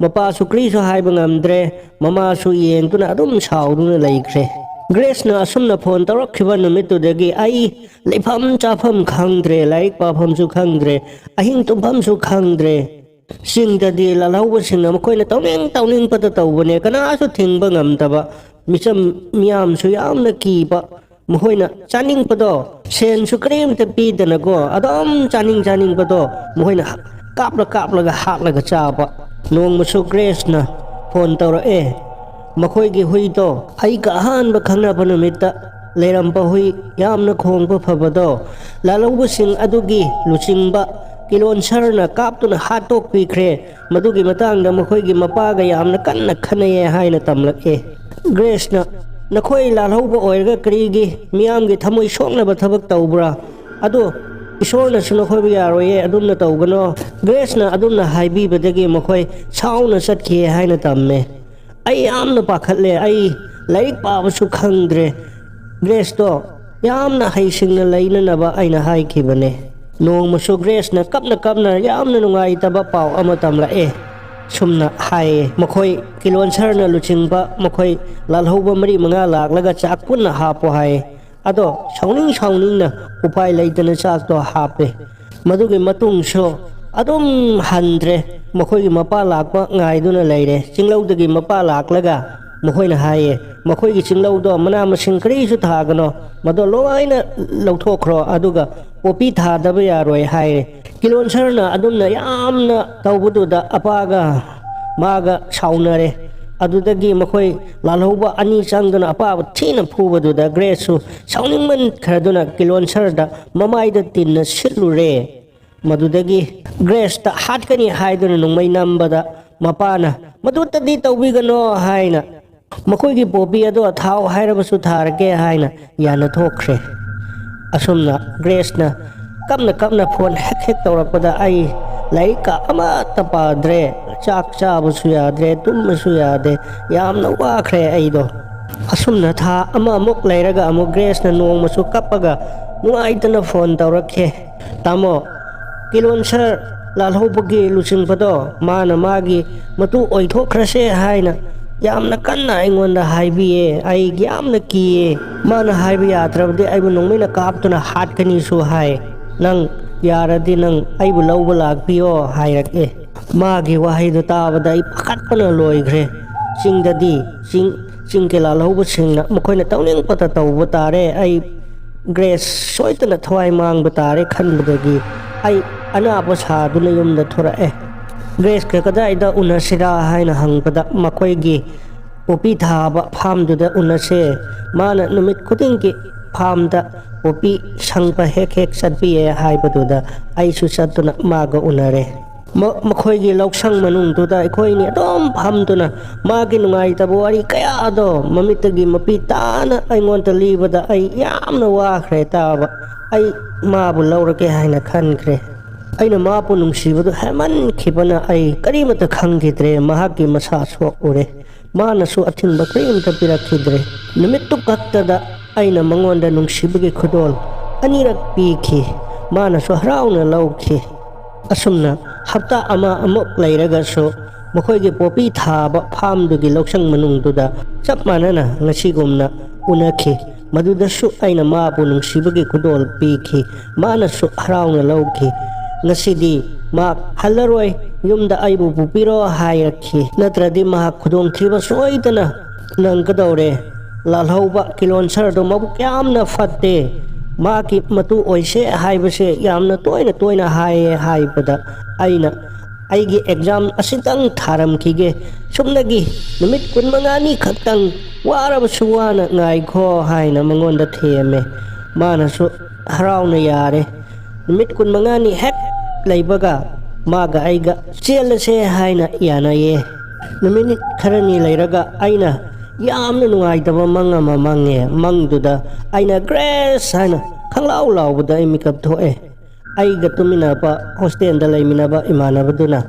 ꯃꯄꯥꯁꯨ ꯀꯔꯤꯁꯨ ꯍꯥꯏꯕ ꯉꯝꯗ꯭ꯔꯦ꯫ ꯃꯃꯥꯁꯨ ꯌꯦꯡꯗꯨꯅ ꯑꯗꯨꯝ ꯁꯥꯎꯗꯨꯅ ꯂꯩꯈ꯭ꯔꯦ꯫ ꯒ꯭ꯔꯦꯁꯅ ꯑꯁꯨꯝꯅ ꯐꯣꯟ ꯇꯧꯔꯛꯈꯤꯕ ꯅꯨꯃꯤꯠꯇꯨꯗꯒꯤ ꯑꯩ ꯂꯩꯐꯝ ꯆꯥꯐꯝ ꯈꯪꯗ꯭ꯔꯦ, ꯂꯥꯏꯔꯤꯛ ꯄꯥꯐꯝꯁꯨ ꯈꯪꯗ꯭ꯔꯦ, ꯑꯍꯤꯡ ꯇꯨꯝꯐꯝꯁꯨ ꯈꯪꯗ꯭ꯔꯦ꯫ ꯆꯤꯡꯗꯗꯤ ꯂꯥꯜꯍꯧꯕꯁꯤꯡꯅ ꯃꯈꯣꯏꯅ ꯇꯧꯅꯤꯡ ꯇꯧꯅꯤꯡꯕꯗ ꯇꯧꯕꯅꯦ, ꯀꯅꯥꯁꯨ ꯊꯤꯡꯕ ꯉꯝꯗꯕ꯫ ꯃꯤꯆꯝ ꯃꯤꯌꯥꯝꯁꯨ ꯌꯥꯝꯅ ꯀꯤꯕ꯫ ꯃꯈꯣꯏꯅ ꯆꯥꯅꯤꯡꯕꯗꯣ ꯁꯦꯟꯁꯨ ꯀꯔꯤꯝꯇ ꯄꯤꯗꯅꯀꯣ, ꯑꯗꯨꯝ ꯆꯥꯅꯤꯡ ꯆꯥꯅꯤꯡꯕꯗꯣ ꯃꯈꯣꯏꯅ ꯀꯥꯞꯂ ꯀꯥꯞꯂꯒ ꯍꯥꯠꯂꯒ ꯆꯥꯕ꯫ ꯅꯣꯡꯃꯁꯨ ꯒ꯭ꯔꯦꯁꯅ ꯐꯣꯟ ꯇꯧꯔꯛꯑꯦ꯫ ꯃꯈꯣꯏꯒꯤ ꯍꯨꯏꯗꯣ ꯑꯩꯒ ꯑꯍꯥꯟꯕ ꯈꯪꯅꯕ ꯅꯨꯃꯤꯠꯇ ꯂꯩꯔꯝꯕ ꯍꯨꯏ ꯌꯥꯝꯅ ꯈꯣꯡꯕ ꯐꯕꯗꯣ ꯂꯥꯜꯍꯧꯕꯁꯤꯡ ꯑꯗꯨꯒꯤ ꯂꯨꯆꯤꯡꯕ ꯀꯤꯂꯣꯟꯁꯔꯅ ꯀꯥꯞꯇꯨꯅ ꯍꯥꯠꯇꯣꯛꯄꯤꯈ꯭ꯔꯦ꯫ ꯃꯗꯨꯒꯤ ꯃꯇꯥꯡꯗ ꯃꯈꯣꯏꯒꯤ ꯃꯄꯥꯒ ꯌꯥꯝꯅ ꯀꯟꯅ ꯈꯟꯅꯩꯌꯦ ꯍꯥꯏꯅ ꯇꯝꯂꯛꯑꯦ꯫ ꯒ꯭ꯔꯦꯁꯅ "ꯅꯈꯣꯏ ꯂꯥꯜꯍꯧꯕ ꯑꯣꯏꯔꯒ ꯀꯔꯤꯒꯤ ꯃꯤꯌꯥꯝꯒꯤ ꯊꯃꯣꯏ ꯁꯣꯛꯅꯕ ꯊꯕꯛ ꯇꯧꯕ꯭ꯔꯥ? ꯑꯗꯣ ꯏꯁꯣꯔꯅꯁꯨ ꯅꯈꯣꯏꯕꯨ ꯌꯥꯔꯣꯏꯌꯦ, ꯑꯗꯨꯝꯅ ꯇꯧꯒꯅꯣ"꯫ ꯒ꯭ꯔꯦꯁꯅ ꯑꯗꯨꯝꯅ ꯍꯥꯏꯕꯤꯕꯗꯒꯤ ꯃꯈꯣꯏ ꯁꯥꯎꯅ ꯆꯠꯈꯤ ꯍꯥꯏꯅ ꯇꯝꯃꯦ꯫ ꯑꯩ ꯌꯥꯝꯅ ꯄꯥꯈꯠꯂꯦ꯫ ꯑꯩ ꯂꯥꯏꯔꯤꯛ ꯄꯥꯕꯁꯨ ꯈꯪꯗ꯭ꯔꯦ꯫ ꯒ꯭ꯔꯦꯁꯇꯣ ꯌꯥꯝꯅ ꯍꯩꯁꯤꯡꯅ ꯂꯩꯅꯅꯕ ꯑꯩꯅ ꯍꯥꯏꯈꯤꯕꯅꯦ꯫ ꯅꯣꯡꯃꯁꯨ ꯒ꯭ꯔꯦꯁꯅ ꯀꯞꯅ ꯀꯞꯅ ꯌꯥꯝꯅ ꯅꯨꯡꯉꯥꯏꯇꯕ ꯄꯥꯎ ꯑꯃ ꯇꯝꯂꯛꯑꯦ꯫ ꯁꯨꯝꯅ ꯍꯥꯏꯌꯦ, ꯃꯈꯣꯏ ꯀꯤꯂꯣꯟꯁꯔꯅ ꯂꯨꯆꯤꯡꯕ ꯃꯈꯣꯏ ꯂꯥꯜꯍꯧꯕ ꯃꯔꯤ ꯃꯉꯥ ꯂꯥꯛꯂꯒ ꯆꯥꯛ ꯄꯨꯟꯅ ꯍꯥꯞꯄꯣ ꯍꯥꯏꯌꯦ꯫ ꯑꯗꯣ ꯁꯥꯎꯅꯤꯡ ꯁꯥꯎꯅꯤꯡꯅ ꯎꯄꯥꯏ ꯂꯩꯇꯅ ꯆꯥꯛꯇꯣ ꯍꯥꯞꯄꯦ꯫ ꯃꯗꯨꯒꯤ ꯃꯇꯨꯡꯁꯨ ꯑꯗꯨꯝ ꯍꯟꯗ꯭ꯔꯦ꯫ ꯃꯈꯣꯏꯒꯤ ꯃꯄꯥ ꯂꯥꯛꯄ ꯉꯥꯏꯗꯨꯅ ꯂꯩꯔꯦ꯫ ꯆꯤꯡꯂꯧꯗꯒꯤ ꯃꯄꯥ ꯂꯥꯛꯂꯒ ꯃꯈꯣꯏꯅ ꯍꯥꯏꯌꯦ, "ꯃꯈꯣꯏꯒꯤ ꯆꯤꯡꯂꯧꯗꯣ ꯃꯅꯥ ꯃꯁꯤꯡ ꯀꯔꯤꯁꯨ ꯊꯥꯒꯅꯣ, ꯃꯗꯣ ꯂꯣꯏꯅ ꯂꯧꯊꯣꯛꯈ꯭ꯔꯣ, ꯑꯗꯨꯒ ꯄꯣꯄꯤ ꯊꯥꯗꯕ ꯌꯥꯔꯣꯏ" ꯍꯥꯏꯔꯦ꯫ ꯀꯤꯂꯣꯟꯁꯔꯅ ꯑꯗꯨꯝꯅ ꯌꯥꯝꯅ ꯇꯧꯕꯗꯨꯗ ꯑꯄꯥꯒ ꯃꯥꯒ ꯁꯥꯎꯅꯔꯦ꯫ ꯑꯗꯨꯗꯒꯤ ꯃꯈꯣꯏ ꯂꯥꯜꯍꯧꯕ ꯑꯅꯤ ꯆꯪꯗꯨꯅ ꯑꯄꯥꯕꯨ ꯊꯤꯅ ꯐꯨꯕꯗꯨꯗ ꯒ꯭ꯔꯦꯁꯁꯨ ꯁꯥꯎꯅꯤꯡꯃꯟꯈ꯭ꯔꯗꯨꯅ ꯀꯤꯂꯣꯟꯁꯔꯗ ꯃꯃꯥꯏꯗ ꯇꯤꯟꯅ ꯁꯤꯠꯂꯨꯔꯦ꯫ ꯃꯗꯨꯗꯒꯤ ꯒ꯭ꯔꯦꯁꯇ ꯍꯥꯠꯀꯅꯤ ꯍꯥꯏꯗꯨꯅ ꯅꯣꯡꯃꯩ ꯅꯝꯕꯗ ꯃꯄꯥꯅ, "ꯃꯗꯨꯇꯗꯤ ꯇꯧꯕꯤꯒꯅꯣ" ꯍꯥꯏꯅ, "ꯃꯈꯣꯏꯒꯤ ꯄꯣꯄꯤ ꯑꯗꯣ ꯊꯥꯎ ꯍꯥꯏꯔꯕꯁꯨ ꯊꯥꯔꯒꯦ" ꯍꯥꯏꯅ ꯌꯥꯅ ꯊꯣꯛꯈ꯭ꯔꯦ꯫ ꯑꯁꯨꯝꯅ ꯒ꯭ꯔꯦꯁꯅ ꯀꯞꯅ ꯀꯞꯅ ꯐꯣꯟ ꯍꯦꯛ ꯍꯦꯛ ꯇꯧꯔꯛꯄꯗ ꯑꯩ ꯂꯥꯏꯔꯤꯛꯀ ꯑꯃꯠꯇ ꯄꯥꯗ꯭ꯔꯦ, ꯆꯥꯛ ꯆꯥꯕꯁꯨ ꯌꯥꯗ꯭ꯔꯦ, ꯇꯨꯝꯕꯁꯨ ꯌꯥꯗꯦ, ꯌꯥꯝꯅ ꯋꯥꯈ꯭ꯔꯦ ꯑꯩꯗꯣ꯫ ꯑꯁꯨꯝꯅ ꯊꯥ ꯑꯃꯃꯨꯛ ꯂꯩꯔꯒ ꯑꯃꯨꯛ ꯒ꯭ꯔꯦꯁꯅ ꯅꯣꯡꯃꯁꯨ ꯀꯞꯄꯒ ꯅꯨꯡꯉꯥꯏꯇꯅ ꯐꯣꯟ ꯇꯧꯔꯛꯈꯤ꯫ "ꯇꯥꯃꯣ, ꯀꯤꯂꯣꯟ ꯁꯥꯔ ꯂꯥꯜꯍꯧꯕꯒꯤ ꯂꯨꯆꯤꯡꯕꯗꯣ ꯃꯥꯅ ꯃꯥꯒꯤ ꯃꯇꯨ ꯑꯣꯏꯊꯣꯛꯈ꯭ꯔꯁꯦ ꯍꯥꯏꯅ ꯌꯥꯝꯅ ꯀꯟꯅ ꯑꯩꯉꯣꯟꯗ ꯍꯥꯏꯕꯤꯌꯦ꯫ ꯑꯩ ꯌꯥꯝꯅ ꯀꯤꯌꯦ꯫ ꯃꯥꯅ ꯍꯥꯏꯕ ꯌꯥꯗ꯭ꯔꯕꯗꯤ ꯑꯩꯕꯨ ꯅꯣꯡꯃꯩꯅ ꯀꯥꯞꯇꯨꯅ ꯍꯥꯠꯀꯅꯤꯁꯨ ꯍꯥꯏ꯫ ꯅꯪ ꯌꯥꯔꯗꯤ ꯅꯪ ꯑꯩꯕꯨ ꯂꯧꯕ ꯂꯥꯛꯄꯤꯌꯣ" ꯍꯥꯏꯔꯛꯑꯦ꯫ ꯃꯥꯒꯤ ꯋꯥꯍꯩꯗꯨ ꯇꯥꯕꯗ ꯑꯩ ꯄꯥꯈꯠꯄꯅ ꯂꯣꯏꯈ꯭ꯔꯦ꯫ ꯆꯤꯡꯗꯗꯤ ꯆꯤꯡ ꯆꯤꯡꯒꯤ ꯂꯥꯜꯍꯧꯕꯁꯤꯡꯅ ꯃꯈꯣꯏꯅ ꯇꯧꯅꯤꯡꯕꯇ ꯇꯧꯕ ꯇꯥꯔꯦ꯫ ꯑꯩ ꯒ꯭ꯔꯦꯁ ꯁꯣꯏꯗꯅ ꯊꯋꯥꯏ ꯃꯥꯡꯕ ꯇꯥꯔꯦ ꯈꯟꯕꯗꯒꯤ ꯑꯩ ꯑꯅꯥꯕ ꯁꯥꯗꯨꯅ ꯌꯨꯝꯗ ꯊꯣꯔꯛꯑꯦ꯫ ꯒ꯭ꯔꯦꯁꯀ ꯀꯗꯥꯏꯗ ꯎꯅꯁꯤꯔꯥ ꯍꯥꯏꯅ ꯍꯪꯕꯗ ꯃꯈꯣꯏꯒꯤ ꯄꯣꯄꯤ ꯊꯥꯕ ꯐꯥꯝꯗꯨꯗ ꯎꯅꯁꯦ꯫ ꯃꯥꯅ ꯅꯨꯃꯤꯠ ꯈꯨꯗꯤꯡꯒꯤ ꯐꯥꯝꯗ ꯄꯣꯄꯤ ꯁꯪꯕ ꯍꯦꯛ ꯍꯦꯛ ꯆꯠꯄꯤꯌꯦ ꯍꯥꯏꯕꯗꯨꯗ ꯑꯩꯁꯨ ꯆꯠꯇꯨꯅ ꯃꯥꯒ ꯎꯅꯔꯦ꯫ ꯃ-, ꯃꯈꯣꯏꯒꯤ ꯂꯧꯁꯪ ꯃꯅꯨꯡꯗꯨꯗ ꯑꯩꯈꯣꯏꯅꯤ ꯑꯗꯨꯝ ꯐꯝꯗꯨꯅ ꯃꯥꯒꯤ ꯅꯨꯡꯉꯥꯏꯇꯕ ꯋꯥꯔꯤ ꯀꯌꯥꯗꯣ ꯃꯃꯤꯠꯇꯒꯤ ꯃꯄꯤ ꯇꯥꯅ ꯑꯩꯉꯣꯟꯗ ꯂꯤꯕꯗ ꯑꯩ ꯌꯥꯝꯅ ꯋꯥꯈ꯭ꯔꯦ ꯇꯥꯕ꯫ ꯑꯩ ꯃꯥꯕꯨ ꯂꯧꯔꯒꯦ ꯍꯥꯏꯅ ꯈꯟꯈ꯭ꯔꯦ꯫ ꯑꯩꯅ ꯃꯥꯕꯨ ꯅꯨꯡꯁꯤꯕꯗꯨ ꯍꯦꯟꯃꯟꯈꯤꯕꯅ ꯑꯩ ꯀꯔꯤꯃꯠꯇ ꯈꯪꯈꯤꯗ꯭ꯔꯦ꯫ ꯃꯍꯥꯛꯀꯤ ꯃꯁꯥ ꯁꯣꯛꯎꯔꯦ꯫ ꯃꯥꯅꯁꯨ ꯑꯊꯤꯡꯕ ꯀꯔꯤꯃꯠꯇ ꯄꯤꯔꯛꯈꯤꯗ꯭ꯔꯦ꯫ ꯅꯨꯃꯤꯠꯇꯨ ꯈꯛꯇꯗ ꯑꯩꯅ ꯃꯉꯣꯟꯗ ꯅꯨꯡꯁꯤꯕꯒꯤ ꯈꯨꯗꯣꯜ ꯑꯅꯤꯔꯛ ꯄꯤꯈꯤ꯫ ꯃꯥꯅꯁꯨ ꯍꯔꯥꯎꯅ ꯂꯧꯈꯤ꯫ ꯑꯁꯨꯝꯅ ꯍꯞꯇꯥ ꯑꯃ ꯑꯃꯨꯛ ꯂꯩꯔꯒꯁꯨ ꯃꯈꯣꯏꯒꯤ ꯄꯣꯄꯤ ꯊꯥꯕ ꯐꯥꯝꯗꯨꯒꯤ ꯂꯧꯁꯪ ꯃꯅꯨꯡꯗꯨꯗ ꯆꯞ ꯃꯥꯟꯅꯅ ꯉꯁꯤꯒꯨꯝꯅ ꯎꯅꯈꯤ꯫ ꯃꯗꯨꯗꯁꯨ ꯑꯩꯅ ꯃꯥꯕꯨ ꯅꯨꯡꯁꯤꯕꯒꯤ ꯈꯨꯗꯣꯜ ꯄꯤꯈꯤ꯫ ꯃꯥꯅꯁꯨ ꯍꯔꯥꯎꯅ ꯂꯧꯈꯤ꯫ "ꯉꯁꯤꯗꯤ ꯃꯥ ꯍꯜꯂꯔꯣꯏ, ꯌꯨꯝꯗ ꯑꯩꯕꯨ ꯄꯨꯕꯤꯔꯣ" ꯍꯥꯏꯔꯛꯈꯤ꯫ "ꯅꯠꯇ꯭ꯔꯗꯤ ꯃꯍꯥꯛ ꯈꯨꯗꯣꯡꯊꯤꯕ ꯁꯣꯏꯗꯅ ꯅꯪꯒꯗꯧꯔꯦ꯫ ꯂꯥꯜꯍꯧꯕ ꯀꯤꯂꯣꯟꯁꯔꯗꯣ ꯃꯕꯨꯛ ꯌꯥꯝꯅ ꯐꯠꯇꯦ꯫ ꯃꯥꯒꯤ ꯃꯇꯨ ꯑꯣꯏꯁꯦ ꯍꯥꯏꯕꯁꯦ ꯌꯥꯝꯅ ꯇꯣꯏꯅ ꯇꯣꯏꯅ ꯍꯥꯏꯌꯦ" ꯍꯥꯏꯕꯗ ꯑꯩꯅ "ꯑꯩꯒꯤ ꯑꯦꯛꯖꯥꯝ ꯑꯁꯤꯇꯪ ꯊꯥꯔꯝꯈꯤꯒꯦ꯫ ꯁꯨꯞꯅꯒꯤ ꯅꯨꯃꯤꯠ ꯀꯨꯟꯃꯉꯥꯅꯤ ꯈꯛꯇꯪ ꯋꯥꯔꯕꯁꯨ ꯋꯥꯅ ꯉꯥꯏꯈꯣ" ꯍꯥꯏꯅ ꯃꯉꯣꯟꯗ ꯊꯦꯝꯃꯦ꯫ ꯃꯥꯅꯁꯨ ꯍꯔꯥꯎꯅ ꯌꯥꯔꯦ꯫ ꯅꯨꯃꯤꯠ ꯀꯨꯟꯃꯉꯥꯅꯤ ꯍꯦꯛ ꯂꯩꯕꯒ ꯃꯥꯒ ꯑꯩꯒ ꯆꯦꯜꯂꯁꯦ ꯍꯥꯏꯅ ꯌꯥꯅꯩꯌꯦ꯫ ꯅꯨꯃꯤꯠ ꯈꯔꯅꯤ ꯂꯩꯔꯒ ꯑꯩꯅ ꯌꯥꯝꯅ ꯅꯨꯡꯉꯥꯏꯇꯕ ꯃꯪ ꯑꯃ ꯃꯪꯉꯦ꯫ ꯃꯪꯗꯨꯗ ꯑꯩꯅ "ꯒ꯭ꯔꯦꯁ" ꯍꯥꯏꯅ ꯈꯪꯂꯥꯎ ꯂꯥꯎꯕꯗ ꯑꯩ ꯃꯤꯀꯞ ꯊꯣꯛꯑꯦ꯫ ꯑꯩꯒ ꯇꯨꯃꯤꯟꯅꯕ ꯍꯣꯁꯇꯦꯜꯗ ꯂꯩꯃꯤꯟꯅꯕ ꯏꯃꯥꯟꯅꯕꯗꯨꯅ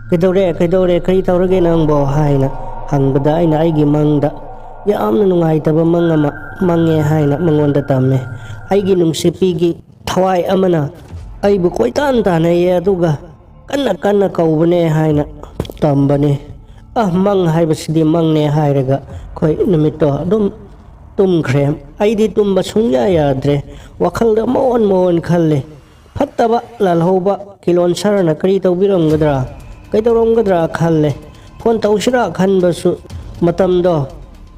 "ꯀꯩꯗꯧꯔꯦ? ꯀꯩꯗꯧꯔꯦ? ꯀꯔꯤ ꯇꯧꯔꯒꯦ ꯅꯪꯕꯣ?" ꯍꯥꯏꯅ ꯍꯪꯕꯗ ꯑꯩꯅ ꯑꯩꯒꯤ ꯃꯪꯗ ꯌꯥꯝꯅ ꯅꯨꯡꯉꯥꯏꯇꯕ ꯃꯪ ꯑꯃ ꯃꯪꯉꯦ ꯍꯥꯏꯅ ꯃꯉꯣꯟꯗ ꯇꯝꯃꯦ꯫ ꯑꯩꯒꯤ ꯅꯨꯡꯁꯤꯠꯄꯤꯒꯤ ꯊꯋꯥꯏ ꯑꯃꯅ ꯑꯩꯕꯨ ꯀꯣꯏꯇꯥꯟ ꯇꯥꯟꯅꯩꯌꯦ, ꯑꯗꯨꯒ ꯀꯟꯅ ꯀꯟꯅ ꯀꯧꯕꯅꯦ ꯍꯥꯏꯅ ꯇꯝꯕꯅꯦ꯫ "ꯑ, ꯃꯪ ꯍꯥꯏꯕꯁꯤꯗꯤ ꯃꯪꯅꯦ" ꯍꯥꯏꯔꯒ ꯑꯩꯈꯣꯏ ꯅꯨꯃꯤꯠꯇꯣ ꯑꯗꯨꯝ ꯇꯨꯝꯈ꯭ꯔꯦ꯫ ꯑꯩꯗꯤ ꯇꯨꯝꯕ ꯁꯨꯡꯌꯥ ꯌꯥꯗ꯭ꯔꯦ꯫ ꯋꯥꯈꯜꯗ ꯃꯑꯣꯟ ꯃꯑꯣꯟ ꯈꯜꯂꯦ꯫ ꯐꯠꯇꯕ ꯂꯥꯜꯍꯧꯕ ꯀꯤꯂꯣꯟꯁꯔꯅ ꯀꯔꯤ ꯇꯧꯕꯤꯔꯝꯒꯗ꯭ꯔꯥ, ꯀꯩꯗꯧꯔꯝꯒꯗ꯭ꯔꯥ ꯈꯜꯂꯦ꯫ ꯐꯣꯟ ꯇꯧꯁꯤꯔꯥ ꯈꯟꯕꯁꯨ ꯃꯇꯝꯗꯣ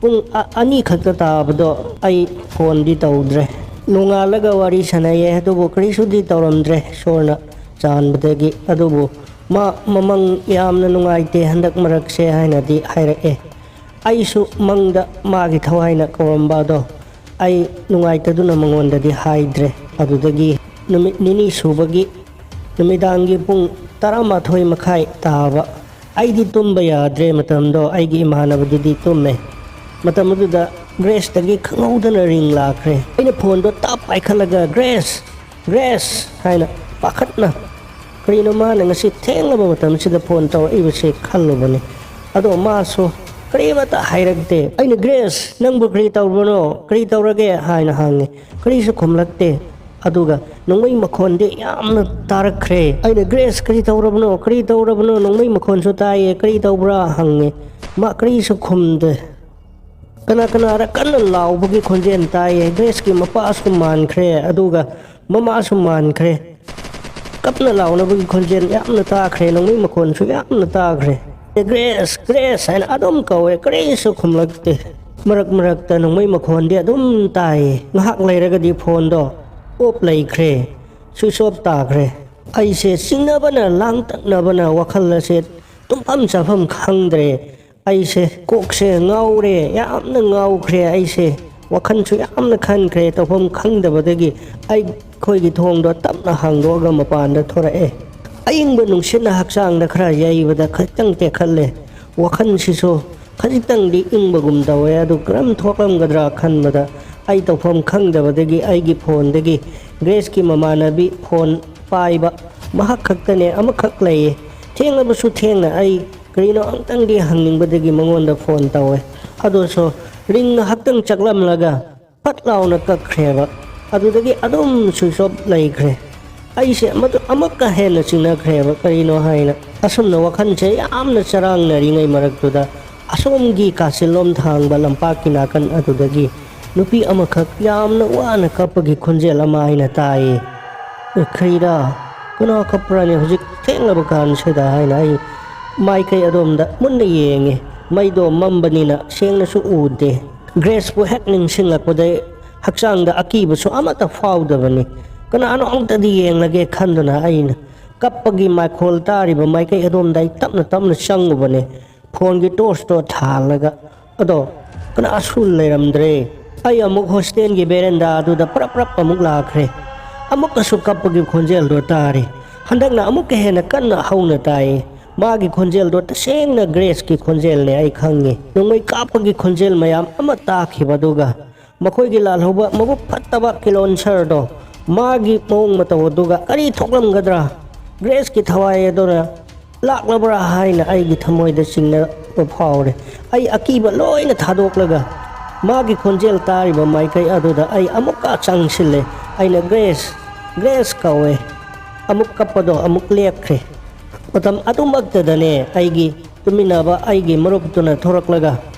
ꯄꯨꯡ ꯑ-, ꯑꯅꯤ ꯈꯛꯇ ꯇꯥꯕꯗꯣ ꯑꯩ ꯐꯣꯟꯗꯤ ꯇꯧꯗ꯭ꯔꯦ꯫ ꯅꯣꯡꯉꯥꯜꯂꯒ ꯋꯥꯔꯤ ꯁꯥꯟꯅꯩꯌꯦ, ꯑꯗꯨꯕꯨ ꯀꯔꯤꯁꯨꯗꯤ ꯇꯧꯔꯝꯗ꯭ꯔꯦ ꯏꯁꯣꯔꯅ ꯆꯥꯟꯕꯗꯒꯤ꯫ ꯑꯗꯨꯕꯨ ꯃꯥ ꯃꯃꯪ ꯌꯥꯝꯅ ꯅꯨꯡꯉꯥꯏꯇꯦ ꯍꯟꯗꯛ ꯃꯔꯛꯁꯦ ꯍꯥꯏꯅꯗꯤ ꯍꯥꯏꯔꯛꯑꯦ꯫ ꯑꯩꯁꯨ ꯃꯪꯗ ꯃꯥꯒꯤ ꯊꯋꯥꯏꯅ ꯀꯧꯔꯝꯕ ꯑꯗꯣ ꯑꯩ ꯅꯨꯡꯉꯥꯏꯇꯗꯨꯅ ꯃꯉꯣꯟꯗꯗꯤ ꯍꯥꯏꯗ꯭ꯔꯦ꯫ ꯑꯗꯨꯗꯒꯤ ꯅꯨꯃꯤꯠ ꯅꯤꯅꯤ ꯁꯨꯕꯒꯤ ꯅꯨꯃꯤꯗꯥꯡꯒꯤ ꯄꯨꯡ ꯇꯔꯥꯃꯥꯊꯣꯏ ꯃꯈꯥꯏ ꯇꯥꯕ꯫ ꯑꯩꯗꯤ ꯇꯨꯝꯕ ꯌꯥꯗ꯭ꯔꯦ꯫ ꯃꯇꯝꯗꯣ ꯑꯩꯒꯤ ꯏꯃꯥꯟꯅꯕꯗꯨꯗꯤ ꯇꯨꯝꯃꯦ꯫ ꯃꯇꯝ ꯑꯗꯨꯗ ꯒ꯭ꯔꯦꯁꯇꯒꯤ ꯈꯪꯍꯧꯗꯅ ꯔꯤꯡ ꯂꯥꯛꯈ꯭ꯔꯦ꯫ ꯑꯩꯅ ꯐꯣꯟꯗꯣ ꯇꯥꯞ ꯄꯥꯏꯈꯠꯂꯒ "ꯒ꯭ꯔꯦꯁ! ꯒ꯭ꯔꯦꯁ!" ꯍꯥꯏꯅ ꯄꯥꯈꯠꯅ, "ꯀꯔꯤꯅꯣ ꯃꯥꯅ ꯉꯁꯤ ꯊꯦꯡꯂꯕ ꯃꯇꯝꯁꯤꯗ ꯐꯣꯟ ꯇꯧꯔꯛꯏꯕꯁꯦ?" ꯈꯜꯂꯨꯕꯅꯤ꯫ ꯑꯗꯣ ꯃꯥꯁꯨ ꯀꯔꯤꯃꯠꯇ ꯍꯥꯏꯔꯛꯇꯦ꯫ ꯑꯩꯅ "ꯒ꯭ꯔꯦꯁ, ꯅꯪꯕꯨ ꯀꯔꯤ ꯇꯧꯕꯅꯣ? ꯀꯔꯤ ꯇꯧꯔꯒꯦ?" ꯍꯥꯏꯅ ꯍꯪꯉꯤ꯫ ꯀꯔꯤꯁꯨ ꯈꯨꯝꯂꯛꯇꯦ꯫ ꯑꯗꯨꯒ ꯅꯣꯡꯃꯩ ꯃꯈꯣꯟꯗꯤ ꯌꯥꯝꯅ ꯇꯥꯔꯛꯈ꯭ꯔꯦ꯫ ꯑꯩꯅ "ꯒ꯭ꯔꯦꯁ, ꯀꯔꯤ ꯇꯧꯔꯕꯅꯣ? ꯀꯔꯤ ꯇꯧꯔꯕꯅꯣ? ꯅꯣꯡꯃꯩ ꯃꯈꯣꯟꯁꯨ ꯇꯥꯏꯌꯦ, ꯀꯔꯤ ꯇꯧꯕ꯭ꯔꯥ?" ꯍꯪꯉꯦ꯫ ꯃꯥ ꯀꯔꯤꯁꯨ ꯈꯨꯝꯗꯦ꯫ ꯀꯅꯥ ꯀꯅꯥꯔ ꯀꯟꯅ ꯂꯥꯎꯕꯒꯤ ꯈꯣꯟꯖꯦꯜ ꯇꯥꯏꯌꯦ꯫ ꯒ꯭ꯔꯦꯁꯀꯤ ꯃꯄꯥꯁꯨ ꯃꯥꯟꯈ꯭ꯔꯦ, ꯑꯗꯨꯒ ꯃꯃꯥꯁꯨ ꯃꯥꯟꯈ꯭ꯔꯦ꯫ ꯀꯞꯅ ꯂꯥꯎꯅꯕꯒꯤ ꯈꯣꯟꯖꯦꯜ ꯌꯥꯝꯅ ꯇꯥꯈ꯭ꯔꯦ, ꯅꯣꯡꯃꯩ ꯃꯈꯣꯟꯁꯨ ꯌꯥꯝꯅ ꯇꯥꯈ꯭ꯔꯦ꯫ "ꯒ꯭ꯔꯦꯁ, ꯒ꯭ꯔꯦꯁ" ꯍꯥꯏꯅ ꯑꯗꯨꯝ ꯀꯧꯋꯦ, ꯀꯔꯤꯁꯨ ꯈꯨꯝꯂꯛꯇꯦ꯫ ꯃꯔꯛ ꯃꯔꯛꯇ ꯅꯣꯡꯃꯩ ꯃꯈꯣꯟꯗꯤ ꯑꯗꯨꯝ ꯇꯥꯏꯌꯦ꯫ ꯉꯥꯏꯍꯥꯛ ꯂꯩꯔꯒꯗꯤ ꯐꯣꯟꯗꯣ ꯑꯣꯐ ꯂꯩꯈ꯭ꯔꯦ, ꯁ꯭ꯋꯤꯆ ꯑꯣꯐ ꯇꯥꯈ꯭ꯔꯦ꯫ ꯑꯩꯁꯦ ꯆꯤꯡꯅꯕꯅ, ꯂꯥꯡꯇꯛꯅꯕꯅ ꯋꯥꯈꯜ ꯑꯁꯦ ꯇꯨꯝꯐꯝ ꯆꯥꯐꯝ ꯈꯪꯗ꯭ꯔꯦ꯫ ꯑꯩꯁꯦ ꯀꯣꯛꯁꯦ ꯉꯥꯎꯔꯦ, ꯌꯥꯝꯅ ꯉꯥꯎꯈ꯭ꯔꯦ꯫ ꯑꯩꯁꯦ ꯋꯥꯈꯜꯁꯨ ꯌꯥꯝꯅ ꯈꯟꯈ꯭ꯔꯦ꯫ ꯇꯧꯐꯝ ꯈꯪꯗꯕꯗꯒꯤ ꯑꯩꯈꯣꯏꯒꯤ ꯊꯣꯡꯗꯣ ꯇꯞꯅ ꯍꯥꯡꯗꯣꯛꯑꯒ ꯃꯄꯥꯟꯗ ꯊꯣꯔꯛꯑꯦ꯫ ꯑꯏꯪꯕ ꯅꯨꯡꯁꯤꯠꯅ ꯍꯛꯆꯥꯡꯗ ꯈꯔ ꯌꯩꯕꯗ ꯈꯖꯤꯛꯇꯪ ꯇꯦꯛꯈꯠꯂꯦ꯫ ꯋꯥꯈꯜꯁꯤꯁꯨ ꯈꯖꯤꯛꯇꯪꯗꯤ ꯏꯪꯕꯒꯨꯝ ꯇꯧꯋꯦ꯫ ꯑꯗꯨ ꯀꯔꯝ ꯊꯣꯛꯂꯝꯒꯗ꯭ꯔꯥ ꯈꯟꯕꯗ ꯑꯩ ꯇꯧꯐꯝ ꯈꯪꯗꯕꯗꯒꯤ ꯑꯩꯒꯤ ꯐꯣꯟꯗꯒꯤ ꯒ꯭ꯔꯦꯁꯀꯤ ꯃꯃꯥꯟꯅꯕꯤ ꯐꯣꯟ ꯄꯥꯏꯕ ꯃꯍꯥꯛ ꯈꯛꯇꯅꯦ, ꯑꯃꯈꯛ ꯂꯩꯌꯦ꯫ ꯊꯦꯡꯂꯕꯁꯨ ꯊꯦꯡꯅ ꯑꯩ ꯀꯔꯤꯅꯣ ꯑꯃꯨꯛꯇꯪꯗꯤ ꯍꯪꯅꯤꯡꯕꯗꯒꯤ ꯃꯉꯣꯟꯗ ꯐꯣꯟ ꯇꯧꯋꯦ꯫ ꯑꯗꯨꯁꯨ ꯔꯤꯡ ꯉꯥꯏꯍꯥꯛꯇꯪ ꯆꯠꯂꯝꯂꯒ ꯐꯠ ꯂꯥꯎꯅ ꯀꯛꯈ꯭ꯔꯦꯕ꯫ ꯑꯗꯨꯗꯒꯤ ꯑꯗꯨꯝ ꯁ꯭ꯋꯤꯆ ꯑꯣꯐ ꯂꯩꯈ꯭ꯔꯦ꯫ ꯑꯩꯁꯦ ꯃꯗꯨ ꯑꯃꯨꯛꯀ ꯍꯦꯟꯅ ꯆꯤꯡꯅꯈ꯭ꯔꯦꯕ, ꯀꯔꯤꯅꯣ ꯍꯥꯏꯅ꯫ ꯑꯁꯨꯝꯅ ꯋꯥꯈꯜꯁꯦ ꯌꯥꯝꯅ ꯆꯔꯥꯡꯅꯔꯤꯉꯩ ꯃꯔꯛꯇꯨꯗ ꯑꯁꯣꯝꯒꯤ ꯀꯥꯆꯤꯜꯂꯣꯝ ꯊꯥꯡꯕ ꯂꯝꯄꯥꯛꯀꯤ ꯅꯥꯀꯟ ꯑꯗꯨꯗꯒꯤ ꯅꯨꯄꯤ ꯑꯃꯈꯛ ꯌꯥꯝꯅ ꯋꯥꯅ ꯀꯞꯄꯒꯤ ꯈꯣꯟꯖꯦꯜ ꯑꯃ ꯑꯩꯅ ꯇꯥꯏꯌꯦ꯫ "ꯑꯦ, ꯈ꯭ꯔꯤꯔꯥ, ꯀꯅꯥ ꯀꯞꯄ꯭ꯔꯥꯅꯦ ꯍꯧꯖꯤꯛ ꯊꯦꯡꯂꯕ ꯀꯥꯟꯁꯤꯗ?" ꯍꯥꯏꯅ ꯑꯩ ꯃꯥꯏꯀꯩ ꯑꯗꯣꯝꯗ ꯃꯨꯟꯅ ꯌꯦꯡꯉꯦ꯫ ꯃꯩꯗꯣ ꯃꯝꯕꯅꯤꯅ ꯁꯦꯡꯅꯁꯨ ꯎꯗꯦ꯫ ꯒ꯭ꯔꯦꯁꯄꯨ ꯍꯦꯛ ꯅꯤꯡꯁꯤꯡꯂꯛꯄꯗ ꯍꯛꯆꯥꯡꯗ ꯑꯀꯤꯕꯁꯨ ꯑꯃꯠꯇ ꯐꯥꯎꯗꯕꯅꯤ꯫ "ꯀꯅꯥꯅꯣ ꯑꯃꯨꯛꯇꯗꯤ ꯌꯦꯡꯂꯒꯦ" ꯈꯟꯗꯨꯅ ꯑꯩꯅ ꯀꯞꯄꯒꯤ ꯃꯈꯣꯜ ꯇꯥꯔꯤꯕ ꯃꯥꯏꯀꯩ ꯑꯗꯣꯝꯗ ꯑꯩ ꯇꯞꯅ ꯇꯞꯅ ꯆꯪꯉꯨꯕꯅꯦ, ꯐꯣꯟꯒꯤ ꯇꯣꯔꯆꯇꯣ ꯊꯥꯜꯂꯒ꯫ ꯑꯗꯣ ꯀꯅꯥꯁꯨ ꯂꯩꯔꯝꯗ꯭ꯔꯦ꯫ ꯑꯩ ꯑꯃꯨꯛ ꯍꯣꯁꯇꯦꯜꯒꯤ ꯕꯦꯔꯦꯟꯗꯥ ꯑꯗꯨꯗ ꯄ꯭ꯔꯞ ꯄ꯭ꯔꯞ ꯑꯃꯨꯛ ꯂꯥꯛꯈ꯭ꯔꯦ꯫ ꯑꯃꯨꯛꯀꯁꯨ ꯀꯞꯄꯒꯤ ꯈꯣꯟꯖꯦꯜꯗꯣ ꯇꯥꯔꯤ꯫ ꯍꯟꯗꯛꯅ ꯑꯃꯨꯛꯀ ꯍꯦꯟꯅ ꯀꯟꯅ ꯍꯧꯅ ꯇꯥꯏ꯫ ꯃꯥꯒꯤ ꯈꯣꯟꯖꯦꯜꯗꯣ ꯇꯁꯦꯡꯅ ꯒ꯭ꯔꯦꯁꯀꯤ ꯈꯣꯟꯖꯦꯜꯅꯦ, ꯑꯩ ꯈꯪꯉꯤ꯫ ꯅꯣꯡꯃꯩ ꯀꯥꯞꯄꯒꯤ ꯈꯣꯟꯖꯦꯜ ꯃꯌꯥꯝ ꯑꯃ ꯇꯥꯈꯤꯕꯗꯨꯒ ꯃꯈꯣꯏꯒꯤ ꯂꯥꯜꯍꯧꯕ ꯃꯕꯨꯛ ꯐꯠꯇꯕ ꯀꯤꯂꯣꯟꯁꯔꯗꯣ, ꯃꯥꯒꯤ ꯃꯑꯣꯡ ꯃꯇꯧ ꯑꯗꯨꯒ ꯀꯔꯤ ꯊꯣꯛꯂꯝꯒꯗ꯭ꯔꯥ? ꯒ꯭ꯔꯦꯁꯀꯤ ꯊꯋꯥꯏ ꯑꯗꯨꯅ ꯂꯥꯛꯂꯕ꯭ꯔꯥ ꯍꯥꯏꯅ ꯑꯩꯒꯤ ꯊꯃꯣꯏꯗ ꯆꯤꯡꯅꯕ ꯐꯥꯎꯔꯦ꯫ ꯑꯩ ꯑꯀꯤꯕ ꯂꯣꯏꯅ ꯊꯥꯗꯣꯛꯂꯒ ꯃꯥꯒꯤ ꯈꯣꯟꯖꯦꯜ ꯇꯥꯔꯤꯕ ꯃꯥꯏꯀꯩ ꯑꯗꯨꯗ ꯑꯩ ꯑꯃꯨꯛꯀ ꯆꯪꯁꯤꯜꯂꯦ꯫ ꯑꯩꯅ, "ꯒ꯭ꯔꯦꯁ, ꯒ꯭ꯔꯦꯁ" ꯀꯧꯋꯦ꯫ ꯑꯃꯨꯛ ꯀꯞꯄꯗꯣ ꯑꯃꯨꯛ ꯂꯦꯞꯈ꯭ꯔꯦ꯫ ꯃꯇꯝ ꯑꯗꯨꯃꯛꯇꯗꯅꯦ ꯑꯩꯒꯤ ꯇꯨꯃꯤꯟꯅꯕ ꯑꯩꯒꯤ ꯃꯔꯨꯞꯇꯨꯅ ꯊꯣꯔꯛꯂꯒ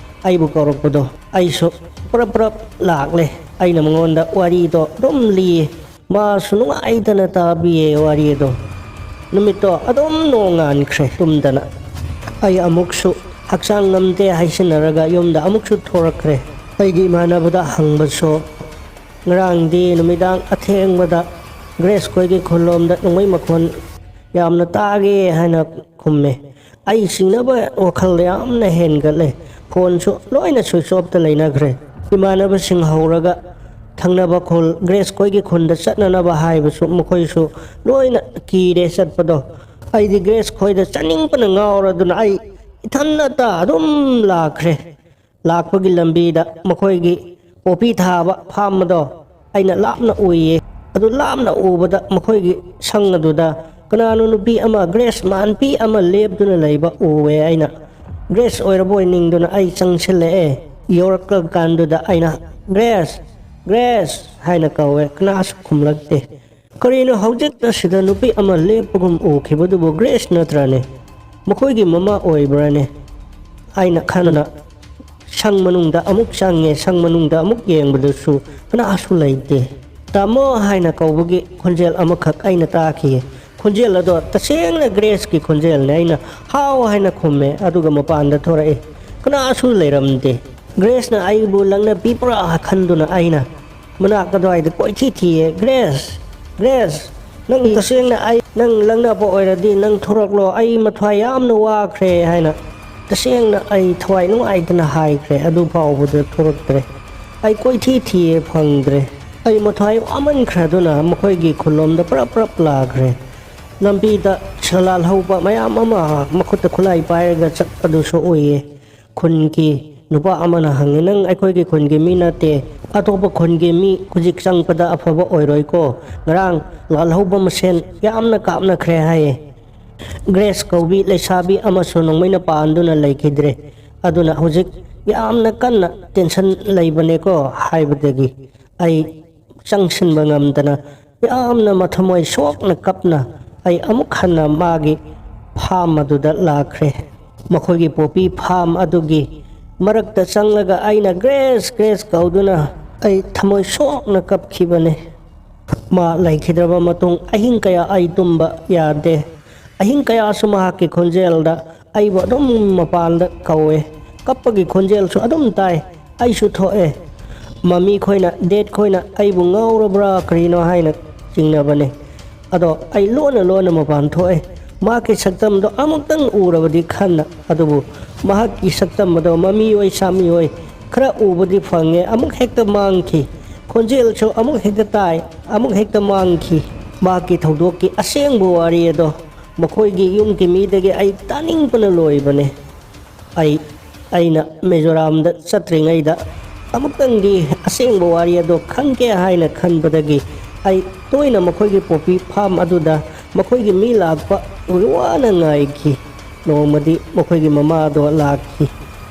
ꯑꯩꯕꯨ ꯀꯧꯔꯛꯄꯗꯣ ꯑꯩꯁꯨ ꯄ꯭ꯔꯞ ꯄ꯭ꯔꯞ ꯂꯥꯛꯂꯦ꯫ ꯑꯩꯅ ꯃꯉꯣꯟꯗ ꯋꯥꯔꯤꯗꯣ ꯑꯗꯨꯝ ꯂꯤꯌꯦ꯫ ꯃꯥꯁꯨ ꯅꯨꯡꯉꯥꯏꯇꯅ ꯇꯥꯕꯤꯌꯦ ꯋꯥꯔꯤ ꯑꯗꯣ꯫ ꯅꯨꯃꯤꯠꯇꯣ ꯑꯗꯨꯝ ꯅꯣꯡꯉꯥꯟꯈ꯭ꯔꯦ ꯇꯨꯝꯗꯅ꯫ ꯑꯩ ꯑꯃꯨꯛꯁꯨ ꯍꯛꯆꯥꯡ ꯉꯝꯗꯦ ꯍꯥꯏꯁꯤꯟꯅꯔꯒ ꯌꯨꯝꯗ ꯑꯃꯨꯛꯁꯨ ꯊꯣꯔꯛꯈ꯭ꯔꯦ꯫ ꯑꯩꯒꯤ ꯏꯃꯥꯟꯅꯕꯗ ꯍꯪꯕꯁꯨ, "ꯉꯔꯥꯡꯗꯤ ꯅꯨꯃꯤꯗꯥꯡ ꯑꯊꯦꯡꯕꯗ ꯒ꯭ꯔꯦꯁ ꯈꯣꯏꯒꯤ ꯈꯨꯜꯂꯣꯝꯗ ꯅꯣꯡꯃꯩ ꯃꯈꯣꯟ ꯌꯥꯝꯅ ꯇꯥꯒꯦ" ꯍꯥꯏꯅ ꯈꯨꯝꯃꯦ꯫ ꯑꯩ ꯁꯤꯡꯅꯕ ꯋꯥꯈꯜ ꯌꯥꯝꯅ ꯍꯦꯟꯒꯠꯂꯦ꯫ ꯐꯣꯟꯁꯨ ꯂꯣꯏꯅ ꯁ꯭ꯋꯤꯆ ꯑꯣꯐꯇ ꯂꯩꯅꯈ꯭ꯔꯦ꯫ ꯏꯃꯥꯟꯅꯕꯁꯤꯡ ꯍꯧꯔꯒ ꯊꯪꯅꯕ ꯈꯨꯜ ꯒ꯭ꯔꯦꯁ ꯈꯣꯏꯒꯤ ꯈꯨꯟꯗ ꯆꯠꯅꯅꯕ ꯍꯥꯏꯕꯁꯨ ꯃꯈꯣꯏꯁꯨ ꯂꯣꯏꯅ ꯀꯤꯔꯦ ꯆꯠꯄꯗꯣ꯫ ꯑꯩꯗꯤ ꯒ꯭ꯔꯦꯁ ꯈꯣꯏꯗ ꯆꯠꯅꯤꯡꯕꯅ ꯉꯥꯎꯔꯗꯨꯅ ꯑꯩ ꯏꯊꯟꯅꯇ ꯑꯗꯨꯝ ꯂꯥꯛꯈ꯭ꯔꯦ꯫ ꯂꯥꯛꯄꯒꯤ ꯂꯝꯕꯤꯗ ꯃꯈꯣꯏꯒꯤ ꯄꯣꯄꯤ ꯊꯥꯕ ꯐꯥꯝ ꯑꯗꯣ ꯑꯩꯅ ꯂꯥꯞꯅ ꯎꯏꯌꯦ꯫ ꯑꯗꯨ ꯂꯥꯞꯅ ꯎꯕꯗ ꯃꯈꯣꯏꯒꯤ ꯁꯪ ꯑꯗꯨꯗ ꯀꯅꯥꯅꯣ ꯅꯨꯄꯤ ꯑꯃ, ꯒ꯭ꯔꯦꯁ ꯃꯥꯟꯕꯤ ꯑꯃ ꯂꯦꯞꯇꯨꯅ ꯂꯩꯕ ꯎꯋꯦ꯫ ꯑꯩꯅ ꯒ꯭ꯔꯦꯁ ꯑꯣꯏꯔꯕꯣꯏ ꯅꯤꯡꯗꯨꯅ ꯑꯩ ꯆꯪꯁꯤꯜꯂꯛꯑꯦ꯫ ꯌꯧꯔꯛꯂ ꯀꯥꯟꯗꯨꯗ ꯑꯩꯅ, "ꯒ꯭ꯔꯦꯁ, ꯒ꯭ꯔꯦꯁ" ꯍꯥꯏꯅ ꯀꯧꯋꯦ꯫ ꯀꯅꯥꯁꯨ ꯈꯨꯝꯂꯛꯇꯦ꯫ ꯀꯔꯤꯅꯣ ꯍꯧꯖꯤꯛꯇ ꯁꯤꯗ ꯅꯨꯄꯤ ꯑꯃ ꯂꯦꯞꯄꯒꯨꯝ ꯎꯈꯤꯕꯗꯨꯕꯨ ꯒ꯭ꯔꯦꯁ ꯅꯠꯇ꯭ꯔꯅꯦ? ꯃꯈꯣꯏꯒꯤ ꯃꯃꯥ ꯑꯣꯏꯕ꯭ꯔꯅꯦ? ꯑꯩꯅ ꯈꯟꯅ ꯁꯪ ꯃꯅꯨꯡꯗ ꯑꯃꯨꯛ ꯆꯪꯉꯦ꯫ ꯁꯪ ꯃꯅꯨꯡꯗ ꯑꯃꯨꯛ ꯌꯦꯡꯕꯗꯁꯨ ꯀꯅꯥꯁꯨ ꯂꯩꯇꯦ꯫ "ꯇꯥꯃꯣ" ꯍꯥꯏꯅ ꯀꯧꯕꯒꯤ ꯈꯣꯟꯖꯦꯜ ꯑꯃꯈꯛ ꯑꯩꯅ ꯇꯥꯈꯤꯌꯦ꯫ ꯈꯣꯟꯖꯦꯜ ꯑꯗꯣ ꯇꯁꯦꯡꯅ ꯒ꯭ꯔꯦꯁꯀꯤ ꯈꯣꯟꯖꯦꯜꯅꯦ꯫ ꯑꯩꯅ "ꯍꯥꯎ" ꯍꯥꯏꯅ ꯈꯨꯝꯃꯦ, ꯑꯗꯨꯒ ꯃꯄꯥꯟꯗ ꯊꯣꯔꯛꯑꯦ꯫ ꯀꯅꯥꯁꯨ ꯂꯩꯔꯝꯗꯦ꯫ ꯒ꯭ꯔꯦꯁꯅ ꯑꯩꯕꯨ ꯂꯪꯅꯕꯤꯕ꯭ꯔꯥ ꯈꯟꯗꯨꯅ ꯑꯩꯅ ꯃꯅꯥꯛ ꯑꯗꯨꯋꯥꯏꯗ ꯀꯣꯏꯊꯤ ꯊꯤꯌꯦ꯫ "ꯒ꯭ꯔꯦꯁ! ꯒ꯭ꯔꯦꯁ! ꯅꯪ ꯇꯁꯦꯡꯅ ꯑꯩ ꯅꯪ ꯂꯪꯅꯕ ꯑꯣꯏꯔꯗꯤ ꯅꯪ ꯊꯣꯔꯛꯂꯣ, ꯑꯩ ꯃꯊ꯭ꯋꯥꯏ ꯌꯥꯝꯅ ꯋꯥꯈ꯭ꯔꯦ" ꯍꯥꯏꯅ ꯇꯁꯦꯡꯅ ꯑꯩ ꯊꯋꯥꯏ ꯅꯨꯡꯉꯥꯏꯇꯅ ꯍꯥꯏꯈ꯭ꯔꯦ꯫ ꯑꯗꯨ ꯐꯥꯎꯕꯗ ꯊꯣꯔꯛꯇ꯭ꯔꯦ꯫ ꯑꯩ ꯀꯣꯏꯊꯤ ꯊꯤꯌꯦ, ꯐꯪꯗ꯭ꯔꯦ꯫ ꯑꯩ ꯃꯊ꯭ꯋꯥꯏ ꯋꯥꯃꯟꯈ꯭ꯔꯗꯨꯅ ꯃꯈꯣꯏꯒꯤ ꯈꯨꯜꯂꯣꯝꯗ ꯄ꯭ꯔꯞ ꯄ꯭ꯔꯞ ꯂꯥꯛꯈ꯭ꯔꯦ꯫ ꯂꯝꯕꯤꯗ ꯁꯂꯥꯜ ꯍꯧꯕ ꯃꯌꯥꯝ ꯑꯃ ꯃꯈꯨꯠꯇ ꯈꯨꯠꯂꯥꯏ ꯄꯥꯏꯔꯒ ꯆꯠꯄꯗꯨꯁꯨ ꯎꯏꯌꯦ꯫ ꯈꯨꯟꯒꯤ ꯅꯨꯄꯥ ꯑꯃꯅ ꯍꯪꯉꯤ, "ꯅꯪ ꯑꯩꯈꯣꯏꯒꯤ ꯈꯨꯟꯒꯤ ꯃꯤ ꯅꯠꯇꯦ, ꯑꯇꯣꯞꯄ ꯈꯨꯟꯒꯤ ꯃꯤ ꯍꯧꯖꯤꯛ ꯆꯪꯕꯗ ꯑꯐꯕ ꯑꯣꯏꯔꯣꯏꯀꯣ, ꯉꯔꯥꯡ ꯂꯥꯜꯍꯧꯕ ꯃꯁꯦꯟ ꯌꯥꯝꯅ ꯀꯥꯞꯅꯈ꯭ꯔꯦ" ꯍꯥꯏꯌꯦ꯫ ꯒ꯭ꯔꯦꯁ ꯀꯧꯕꯤ ꯂꯩꯁꯥꯕꯤ ꯑꯃꯁꯨ ꯅꯣꯡꯃꯩꯅ ꯄꯥꯟꯗꯨꯅ ꯂꯩꯈꯤꯗ꯭ꯔꯦ꯫ ꯑꯗꯨꯅ ꯍꯧꯖꯤꯛ ꯌꯥꯝꯅ ꯀꯟꯅ ꯇꯦꯟꯁꯟ ꯂꯩꯕꯅꯦꯀꯣ ꯍꯥꯏꯕꯗꯒꯤ ꯑꯩ ꯆꯪꯁꯤꯟꯕ ꯉꯝꯗꯅ ꯌꯥꯝꯅ ꯃꯊꯃꯣꯏ ꯁꯣꯛꯅ ꯀꯞꯅ ꯑꯩ ꯑꯃꯨꯛ ꯍꯟꯅ ꯃꯥꯒꯤ ꯐꯥꯝ ꯑꯗꯨꯗ ꯂꯥꯛꯈ꯭ꯔꯦ꯫ ꯃꯈꯣꯏꯒꯤ ꯄꯣꯄꯤ ꯐꯥꯝ ꯑꯗꯨꯒꯤ ꯃꯔꯛꯇ ꯆꯪꯂꯒ ꯑꯩꯅ "ꯒ꯭ꯔꯦꯁ, ꯒ꯭ꯔꯦꯁ" ꯀꯧꯗꯨꯅ ꯑꯩ ꯊꯃꯣꯏ ꯁꯣꯛꯅ ꯀꯞꯈꯤꯕꯅꯦ꯫ ꯃꯥ ꯂꯩꯈꯤꯗ꯭ꯔꯕ ꯃꯇꯨꯡ ꯑꯍꯤꯡ ꯀꯌꯥ ꯑꯩ ꯇꯨꯝꯕ ꯌꯥꯗꯦ꯫ ꯑꯍꯤꯡ ꯀꯌꯥꯁꯨ ꯃꯍꯥꯛꯀꯤ ꯈꯣꯟꯖꯦꯜꯗ ꯑꯩꯕꯨ ꯑꯗꯨꯝ ꯃꯄꯥꯟꯗ ꯀꯧꯋꯦ꯫ ꯀꯞꯄꯒꯤ ꯈꯣꯟꯖꯦꯜꯁꯨ ꯑꯗꯨꯝ ꯇꯥꯏ꯫ ꯑꯩꯁꯨ ꯊꯣꯛꯑꯦ꯫ ꯃꯃꯤ ꯈꯣꯏꯅ, ꯗꯦꯠ ꯈꯣꯏꯅ ꯑꯩꯕꯨ ꯉꯥꯎꯔꯕ꯭ꯔꯥ ꯀꯔꯤꯅꯣ ꯍꯥꯏꯅ ꯆꯤꯡꯅꯕꯅꯦ꯫ ꯑꯗꯣ ꯑꯩ ꯂꯣꯟꯅ ꯂꯣꯟꯅ ꯃꯄꯥꯟ ꯊꯣꯛꯑꯦ꯫ ꯃꯍꯥꯛꯀꯤ ꯁꯛꯇꯝꯗꯣ ꯑꯃꯨꯛꯇꯪ ꯎꯔꯕꯗꯤ ꯈꯟꯅ, ꯑꯗꯨꯕꯨ ꯃꯍꯥꯛꯀꯤ ꯁꯛꯇꯝ ꯑꯗꯣ ꯃꯃꯤ ꯑꯣꯏ ꯁꯥꯃꯤ ꯑꯣꯏ ꯈꯔ ꯎꯕꯗꯤ ꯐꯪꯉꯦ, ꯑꯃꯨꯛ ꯍꯦꯛꯇ ꯃꯥꯡꯈꯤ꯫ ꯈꯣꯟꯖꯦꯜꯁꯨ ꯑꯃꯨꯛ ꯍꯦꯛꯇ ꯇꯥꯏ, ꯑꯃꯨꯛ ꯍꯦꯛꯇ ꯃꯥꯡꯈꯤ꯫ ꯃꯍꯥꯛꯀꯤ ꯊꯧꯗꯣꯛꯀꯤ ꯑꯁꯦꯡꯕ ꯋꯥꯔꯤ ꯑꯗꯣ ꯃꯈꯣꯏꯒꯤ ꯌꯨꯝꯒꯤ ꯃꯤꯗꯒꯤ ꯑꯩ ꯇꯥꯅꯤꯡꯕꯅ ꯂꯣꯏꯕꯅꯦ꯫ ꯑꯩ, ꯑꯩꯅ ꯃꯤꯖꯣꯔꯥꯝꯗ ꯆꯠꯇ꯭ꯔꯤꯉꯩꯗ ꯑꯃꯨꯛꯇꯪꯗꯤ ꯑꯁꯦꯡꯕ ꯋꯥꯔꯤ ꯑꯗꯣ ꯈꯪꯒꯦ ꯍꯥꯏꯅ ꯈꯟꯕꯗꯒꯤ ꯑꯩ ꯇꯣꯏꯅ ꯃꯈꯣꯏꯒꯤ ꯄꯣꯄꯤ ꯐꯥꯝ ꯑꯗꯨꯗ ꯃꯈꯣꯏꯒꯤ ꯃꯤ ꯂꯥꯛꯄ ꯋꯥꯅ ꯉꯥꯏꯈꯤ꯫ ꯅꯣꯡꯃꯗꯤ ꯃꯈꯣꯏꯒꯤ ꯃꯃꯥꯗꯣ ꯂꯥꯛꯈꯤ꯫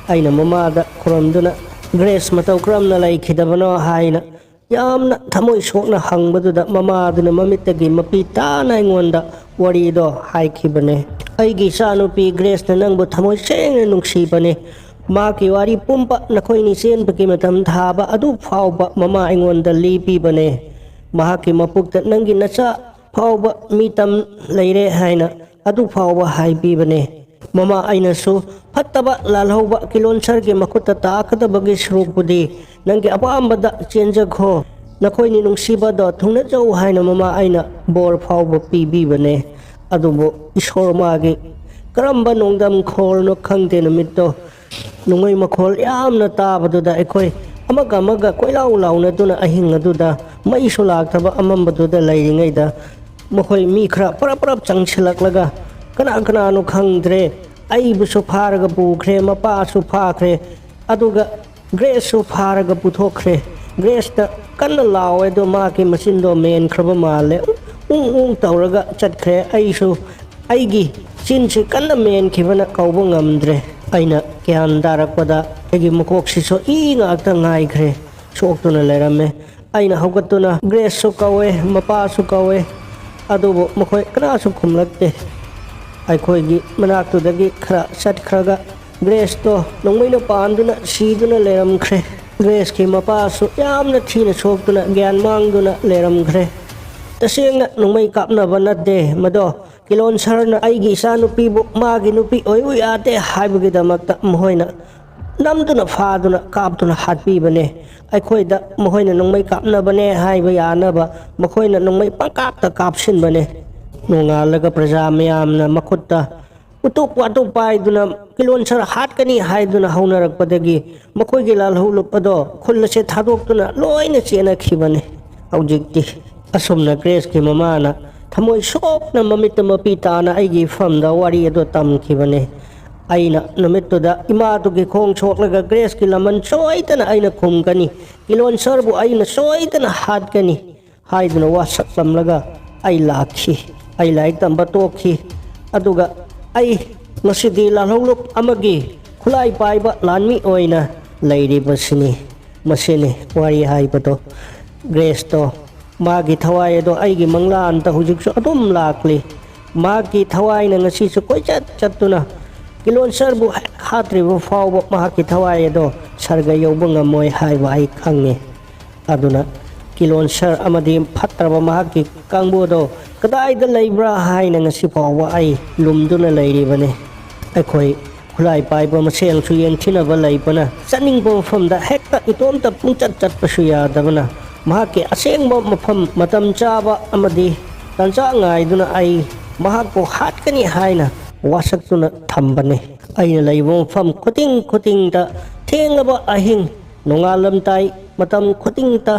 ꯑꯩꯅ ꯃꯃꯥꯗ ꯈꯨꯔꯨꯝꯗꯨꯅ, "ꯒ꯭ꯔꯦꯁ ꯃꯇꯧ ꯀꯔꯝꯅ ꯂꯩꯈꯤꯗꯕꯅꯣ?" ꯍꯥꯏꯅ ꯌꯥꯝꯅ ꯊꯃꯣꯏ ꯁꯣꯛꯅ ꯍꯪꯕꯗꯨꯗ ꯃꯃꯥꯗꯨꯅ ꯃꯃꯤꯠꯇꯒꯤ ꯃꯄꯤ ꯇꯥꯅ ꯑꯩꯉꯣꯟꯗ ꯋꯥꯔꯤꯗꯣ ꯍꯥꯏꯈꯤꯕꯅꯦ꯫ "ꯑꯩꯒꯤ ꯏꯆꯥꯅꯨꯄꯤ ꯒ꯭ꯔꯦꯁꯅ ꯅꯪꯕꯨ ꯊꯃꯣꯏ ꯁꯦꯡꯅ ꯅꯨꯡꯁꯤꯕꯅꯦ꯫ ꯃꯍꯥꯛꯀꯤ ꯋꯥꯔꯤ ꯄꯨꯝꯕ ꯅꯈꯣꯏꯅꯤ ꯆꯦꯟꯕꯒꯤ ꯃꯇꯝ ꯊꯥꯕ ꯑꯗꯨ ꯐꯥꯎꯕ ꯃꯃꯥ ꯑꯩꯉꯣꯟꯗ ꯂꯤꯕꯤꯕꯅꯦ꯫ ꯃꯍꯥꯛꯀꯤ ꯃꯄꯨꯛꯇ ꯅꯪꯒꯤ ꯅꯆꯥ ꯐꯥꯎꯕ ꯃꯤꯇꯝ ꯂꯩꯔꯦ ꯍꯥꯏꯅ ꯑꯗꯨ ꯐꯥꯎꯕ ꯍꯥꯏꯕꯤꯕꯅꯦ꯫ ꯃꯃꯥ ꯑꯩꯅꯁꯨ ꯐꯠꯇꯕ ꯂꯥꯜꯍꯧꯕ ꯀꯤꯂꯣꯟꯁꯔꯒꯤ ꯃꯈꯨꯠꯇ ꯇꯥꯛꯀꯗꯕꯒꯤ ꯁꯔꯨꯛꯄꯨꯗꯤ ꯅꯪꯒꯤ ꯑꯄꯥꯝꯕꯗ ꯆꯦꯟꯖꯈꯣ꯫ ꯅꯈꯣꯏꯅꯤ ꯅꯨꯡꯁꯤꯕꯗꯣ ꯊꯨꯡꯅꯖꯧ" ꯍꯥꯏꯅ ꯃꯃꯥ ꯑꯩꯅ ꯕꯣꯔ ꯐꯥꯎꯕ ꯄꯤꯕꯤꯕꯅꯦ꯫ ꯑꯗꯨꯕꯨ ꯏꯁꯣꯔ ꯃꯥꯒꯤ ꯀꯔꯝꯕ ꯅꯣꯡꯗꯝ ꯈꯣꯜꯅꯣ ꯈꯪꯗꯦ, ꯅꯨꯃꯤꯠꯇꯣ ꯅꯣꯡꯃꯩ ꯃꯈꯣꯜ ꯌꯥꯝꯅ ꯇꯥꯕꯗꯨꯗ ꯑꯩꯈꯣꯏ ꯑꯃꯒ ꯑꯃꯒ ꯀꯣꯏꯂꯥꯎ ꯂꯥꯎꯅꯗꯨꯅ ꯑꯍꯤꯡ ꯑꯗꯨꯗ ꯃꯩꯁꯨ ꯂꯥꯛꯇꯕ ꯑꯃꯝꯕꯗꯨꯗ ꯂꯩꯔꯤꯉꯩꯗ ꯃꯈꯣꯏ ꯃꯤ ꯈꯔ ꯄꯔꯞ ꯄꯔꯞ ꯆꯪꯁꯤꯜꯂꯛꯂꯒ ꯀꯅꯥ ꯀꯅꯥꯅꯣ ꯈꯪꯗ꯭ꯔꯦ, ꯑꯩꯕꯨꯁꯨ ꯐꯥꯔꯒ ꯄꯨꯈ꯭ꯔꯦ, ꯃꯄꯥꯁꯨ ꯐꯥꯈ꯭ꯔꯦ, ꯑꯗꯨꯒ ꯒ꯭ꯔꯦꯁꯁꯨ ꯐꯥꯔꯒ ꯄꯨꯊꯣꯛꯈ꯭ꯔꯦ꯫ ꯒ꯭ꯔꯦꯁꯇ ꯀꯟꯅ ꯂꯥꯎꯋꯦ, ꯑꯗꯣ ꯃꯥꯒꯤ ꯃꯆꯤꯟꯗꯣ ꯃꯦꯟꯈ꯭ꯔꯕ ꯃꯥꯜꯂꯦ꯫ ꯎꯪ ꯎꯪ ꯇꯧꯔꯒ ꯆꯠꯈ꯭ꯔꯦ꯫ ꯑꯩꯁꯨ, ꯑꯩꯒꯤ ꯆꯤꯟꯁꯤ ꯀꯟꯅ ꯃꯦꯟꯈꯤꯕꯅ ꯀꯧꯕ ꯉꯝꯗ꯭ꯔꯦ꯫ ꯑꯩꯅ ꯒ꯭ꯌꯥꯟ ꯇꯥꯔꯛꯄꯗ ꯑꯩꯒꯤ ꯃꯀꯣꯛꯁꯤꯁꯨ ꯏ ꯉꯥꯛꯇ ꯉꯥꯏꯈ꯭ꯔꯦ, ꯁꯣꯛꯇꯨꯅ ꯂꯩꯔꯝꯃꯦ꯫ ꯑꯩꯅ ꯍꯧꯒꯠꯇꯨꯅ ꯒ꯭ꯔꯦꯁꯁꯨ ꯀꯧꯋꯦ, ꯃꯄꯥꯁꯨ ꯀꯧꯋꯦ, ꯑꯗꯨꯕꯨ ꯃꯈꯣꯏ ꯀꯅꯥꯁꯨ ꯈꯨꯝꯂꯛꯇꯦ꯫ ꯑꯩꯈꯣꯏꯒꯤ ꯃꯅꯥꯛꯇꯨꯗꯒꯤ ꯈꯔ ꯆꯠꯈ꯭ꯔꯒ ꯒ꯭ꯔꯦꯁꯇꯣ ꯅꯣꯡꯃꯩꯅ ꯄꯥꯟꯗꯨꯅ ꯁꯤꯗꯨꯅ ꯂꯩꯔꯝꯈ꯭ꯔꯦ꯫ ꯒ꯭ꯔꯦꯁꯀꯤ ꯃꯄꯥꯁꯨ ꯌꯥꯝꯅ ꯊꯤꯅ ꯁꯣꯛꯇꯨꯅ ꯒ꯭ꯌꯥꯟ ꯃꯥꯡꯗꯨꯅ ꯂꯩꯔꯝꯈ꯭ꯔꯦ꯫ ꯇꯁꯦꯡꯅ ꯅꯣꯡꯃꯩ ꯀꯥꯞꯅꯕ ꯅꯠꯇꯦ ꯃꯗꯣ꯫ ꯀꯤꯂꯣꯟ ꯁꯔꯅ ꯑꯩꯒꯤ ꯏꯆꯥꯅꯨꯄꯤꯕꯨ ꯃꯥꯒꯤ ꯅꯨꯄꯤ ꯑꯣꯏꯕ ꯌꯥꯗꯦ ꯍꯥꯏꯕꯒꯤꯗꯃꯛꯇ ꯃꯈꯣꯏꯅ ꯅꯝꯗꯨꯅ ꯐꯥꯗꯨꯅ ꯀꯥꯞꯇꯨꯅ ꯍꯥꯠꯄꯤꯕꯅꯦ꯫ ꯑꯩꯈꯣꯏꯗ ꯃꯈꯣꯏꯅ ꯅꯣꯡꯃꯩ ꯀꯥꯞꯅꯕꯅꯦ ꯍꯥꯏꯕ ꯌꯥꯅꯕ ꯃꯈꯣꯏꯅ ꯅꯣꯡꯃꯩ ꯄꯪꯀꯥꯞꯇ ꯀꯥꯞꯁꯤꯟꯕꯅꯦ꯫ ꯅꯣꯡꯉꯥꯜꯂꯒ ꯄ꯭ꯔꯖꯥ ꯃꯌꯥꯝꯅ ꯃꯈꯨꯠꯇ ꯎꯇꯨꯞ ꯋꯥꯇꯨꯞ ꯄꯥꯏꯗꯨꯅ ꯀꯤꯂꯣꯟ ꯁꯔ ꯍꯥꯠꯀꯅꯤ ꯍꯥꯏꯗꯨꯅ ꯍꯧꯅꯔꯛꯄꯗꯒꯤ ꯃꯈꯣꯏꯒꯤ ꯂꯥꯜꯍꯧꯂꯨꯞ ꯑꯗꯣ ꯈꯨꯜ ꯑꯁꯦ ꯊꯥꯗꯣꯛꯇꯨꯅ ꯂꯣꯏꯅ ꯆꯦꯟꯅꯈꯤꯕꯅꯤ꯫ ꯍꯧꯖꯤꯛꯇꯤ ꯑꯁꯨꯝꯅ ꯒ꯭ꯔꯦꯁꯀꯤ ꯃꯃꯥꯅ ꯊꯃꯣꯏ ꯁꯣꯛꯅ ꯃꯃꯤꯠꯇ ꯃꯄꯤ ꯇꯥꯅ ꯑꯩꯒꯤ ꯏꯐꯝꯗ ꯋꯥꯔꯤ ꯑꯗꯨ ꯇꯝꯈꯤꯕꯅꯤ꯫ ꯑꯩꯅ ꯅꯨꯃꯤꯠꯇꯨꯗ ꯏꯃꯥꯗꯨꯒꯤ ꯈꯣꯡ ꯁꯣꯛꯂꯒ ꯒ꯭ꯔꯦꯁꯀꯤ ꯂꯃꯟ ꯁꯣꯏꯗꯅ ꯑꯩꯅ ꯈꯨꯝꯒꯅꯤ, ꯀꯤꯂꯣꯟ ꯁꯔꯕꯨ ꯑꯩꯅ ꯁꯣꯏꯗꯅ ꯍꯥꯠꯀꯅꯤ ꯍꯥꯏꯗꯨꯅ ꯋꯥꯁꯛꯂꯝꯂꯒ ꯑꯩ ꯂꯥꯛꯈꯤ꯫ ꯑꯩ ꯂꯥꯏꯔꯤꯛ ꯇꯝꯕ ꯇꯣꯛꯈꯤ꯫ ꯑꯗꯨꯒ ꯑꯩ ꯉꯁꯤꯗꯤ ꯂꯥꯜꯍꯧꯂꯨꯞ ꯑꯃꯒꯤ ꯈꯨꯠꯂꯥꯏ ꯄꯥꯏꯕ ꯂꯥꯟꯃꯤ ꯑꯣꯏꯅ ꯂꯩꯔꯤꯕꯁꯤꯅꯤ꯫ ꯃꯁꯤꯅꯤ ꯋꯥꯔꯤ ꯍꯥꯏꯕꯗꯣ꯫ ꯒ꯭ꯔꯦꯁꯇꯣ ꯃꯥꯒꯤ ꯊꯋꯥꯏ ꯑꯗꯣ ꯑꯩꯒꯤ ꯃꯪꯂꯥꯟꯗ ꯍꯧꯖꯤꯛꯁꯨ ꯑꯗꯨꯝ ꯂꯥꯛꯂꯤ꯫ ꯃꯍꯥꯛꯀꯤ ꯊꯋꯥꯏꯅ ꯉꯁꯤꯁꯨ ꯀꯣꯏꯆꯠ ꯆꯠꯇꯨꯅ ꯀꯤꯂꯣꯟ ꯁꯔꯕꯨ ꯍꯦꯛ ꯍꯥꯠꯇ꯭ꯔꯤꯕ ꯐꯥꯎꯕ ꯃꯍꯥꯛꯀꯤ ꯊꯋꯥꯏ ꯑꯗꯣ ꯁꯔꯒ ꯌꯧꯕ ꯉꯝꯃꯣꯏ ꯍꯥꯏꯕ ꯑꯩ ꯈꯪꯉꯤ꯫ ꯑꯗꯨꯅ ꯀꯤꯂꯣꯟ ꯁꯔ ꯑꯃꯗꯤ ꯐꯠꯇ꯭ꯔꯕ ꯃꯍꯥꯛꯀꯤ ꯀꯥꯡꯕꯨ ꯑꯗꯣ ꯀꯗꯥꯏꯗ ꯂꯩꯕ꯭ꯔꯥ ꯍꯥꯏꯅ ꯉꯁꯤ ꯐꯥꯎꯕ ꯑꯩ ꯂꯨꯝꯗꯨꯅ ꯂꯩꯔꯤꯕꯅꯤ꯫ ꯑꯩꯈꯣꯏ ꯈꯨꯠꯂꯥꯏ ꯄꯥꯏꯕ ꯃꯁꯦꯜꯁꯨ ꯌꯦꯡꯊꯤꯅꯕ ꯂꯩꯕꯅ ꯆꯠꯅꯤꯡꯕ ꯃꯐꯝꯗ ꯍꯦꯛꯇ ꯏꯇꯣꯝꯇ ꯄꯨꯡꯆꯠ ꯆꯠꯄꯁꯨ ꯌꯥꯗꯕꯅ ꯃꯍꯥꯛꯀꯤ ꯑꯁꯦꯡꯕ ꯃꯐꯝ ꯃꯇꯝ ꯆꯥꯕ ꯑꯃꯗꯤ ꯇꯥꯟꯖꯥ ꯉꯥꯏꯗꯨꯅ ꯑꯩ ꯃꯍꯥꯛꯄꯨ ꯍꯥꯠꯀꯅꯤ ꯍꯥꯏꯅ ꯋꯥꯁꯛꯇꯨꯅ ꯊꯝꯕꯅꯤ꯫ ꯑꯩꯅ ꯂꯩꯕ ꯃꯐꯝ ꯈꯨꯗꯤꯡ ꯈꯨꯗꯤꯡꯗ ꯊꯦꯡꯂꯕ ꯑꯍꯤꯡ ꯅꯣꯡꯉꯥꯜꯂꯝꯗꯥꯏ ꯃꯇꯝ ꯈꯨꯗꯤꯡꯗ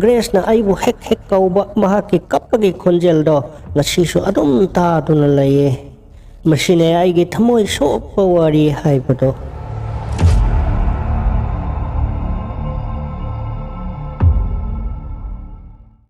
ꯒ꯭ꯔꯦꯁꯅ ꯑꯩꯕꯨ ꯍꯦꯛ ꯍꯦꯛ ꯀꯧꯕ ꯃꯍꯥꯛꯀꯤ ꯀꯞꯄꯒꯤ ꯈꯣꯟꯖꯦꯜꯗꯣ ꯉꯁꯤꯁꯨ ꯑꯗꯨꯝ ꯇꯥꯗꯨꯅ ꯂꯩꯌꯦ꯫ ꯃꯁꯤꯅꯦ ꯑꯩꯒꯤ ꯊꯃꯣꯏ ꯁꯣꯛꯄ ꯋꯥꯔꯤ ꯍꯥꯏꯕꯗꯣ꯫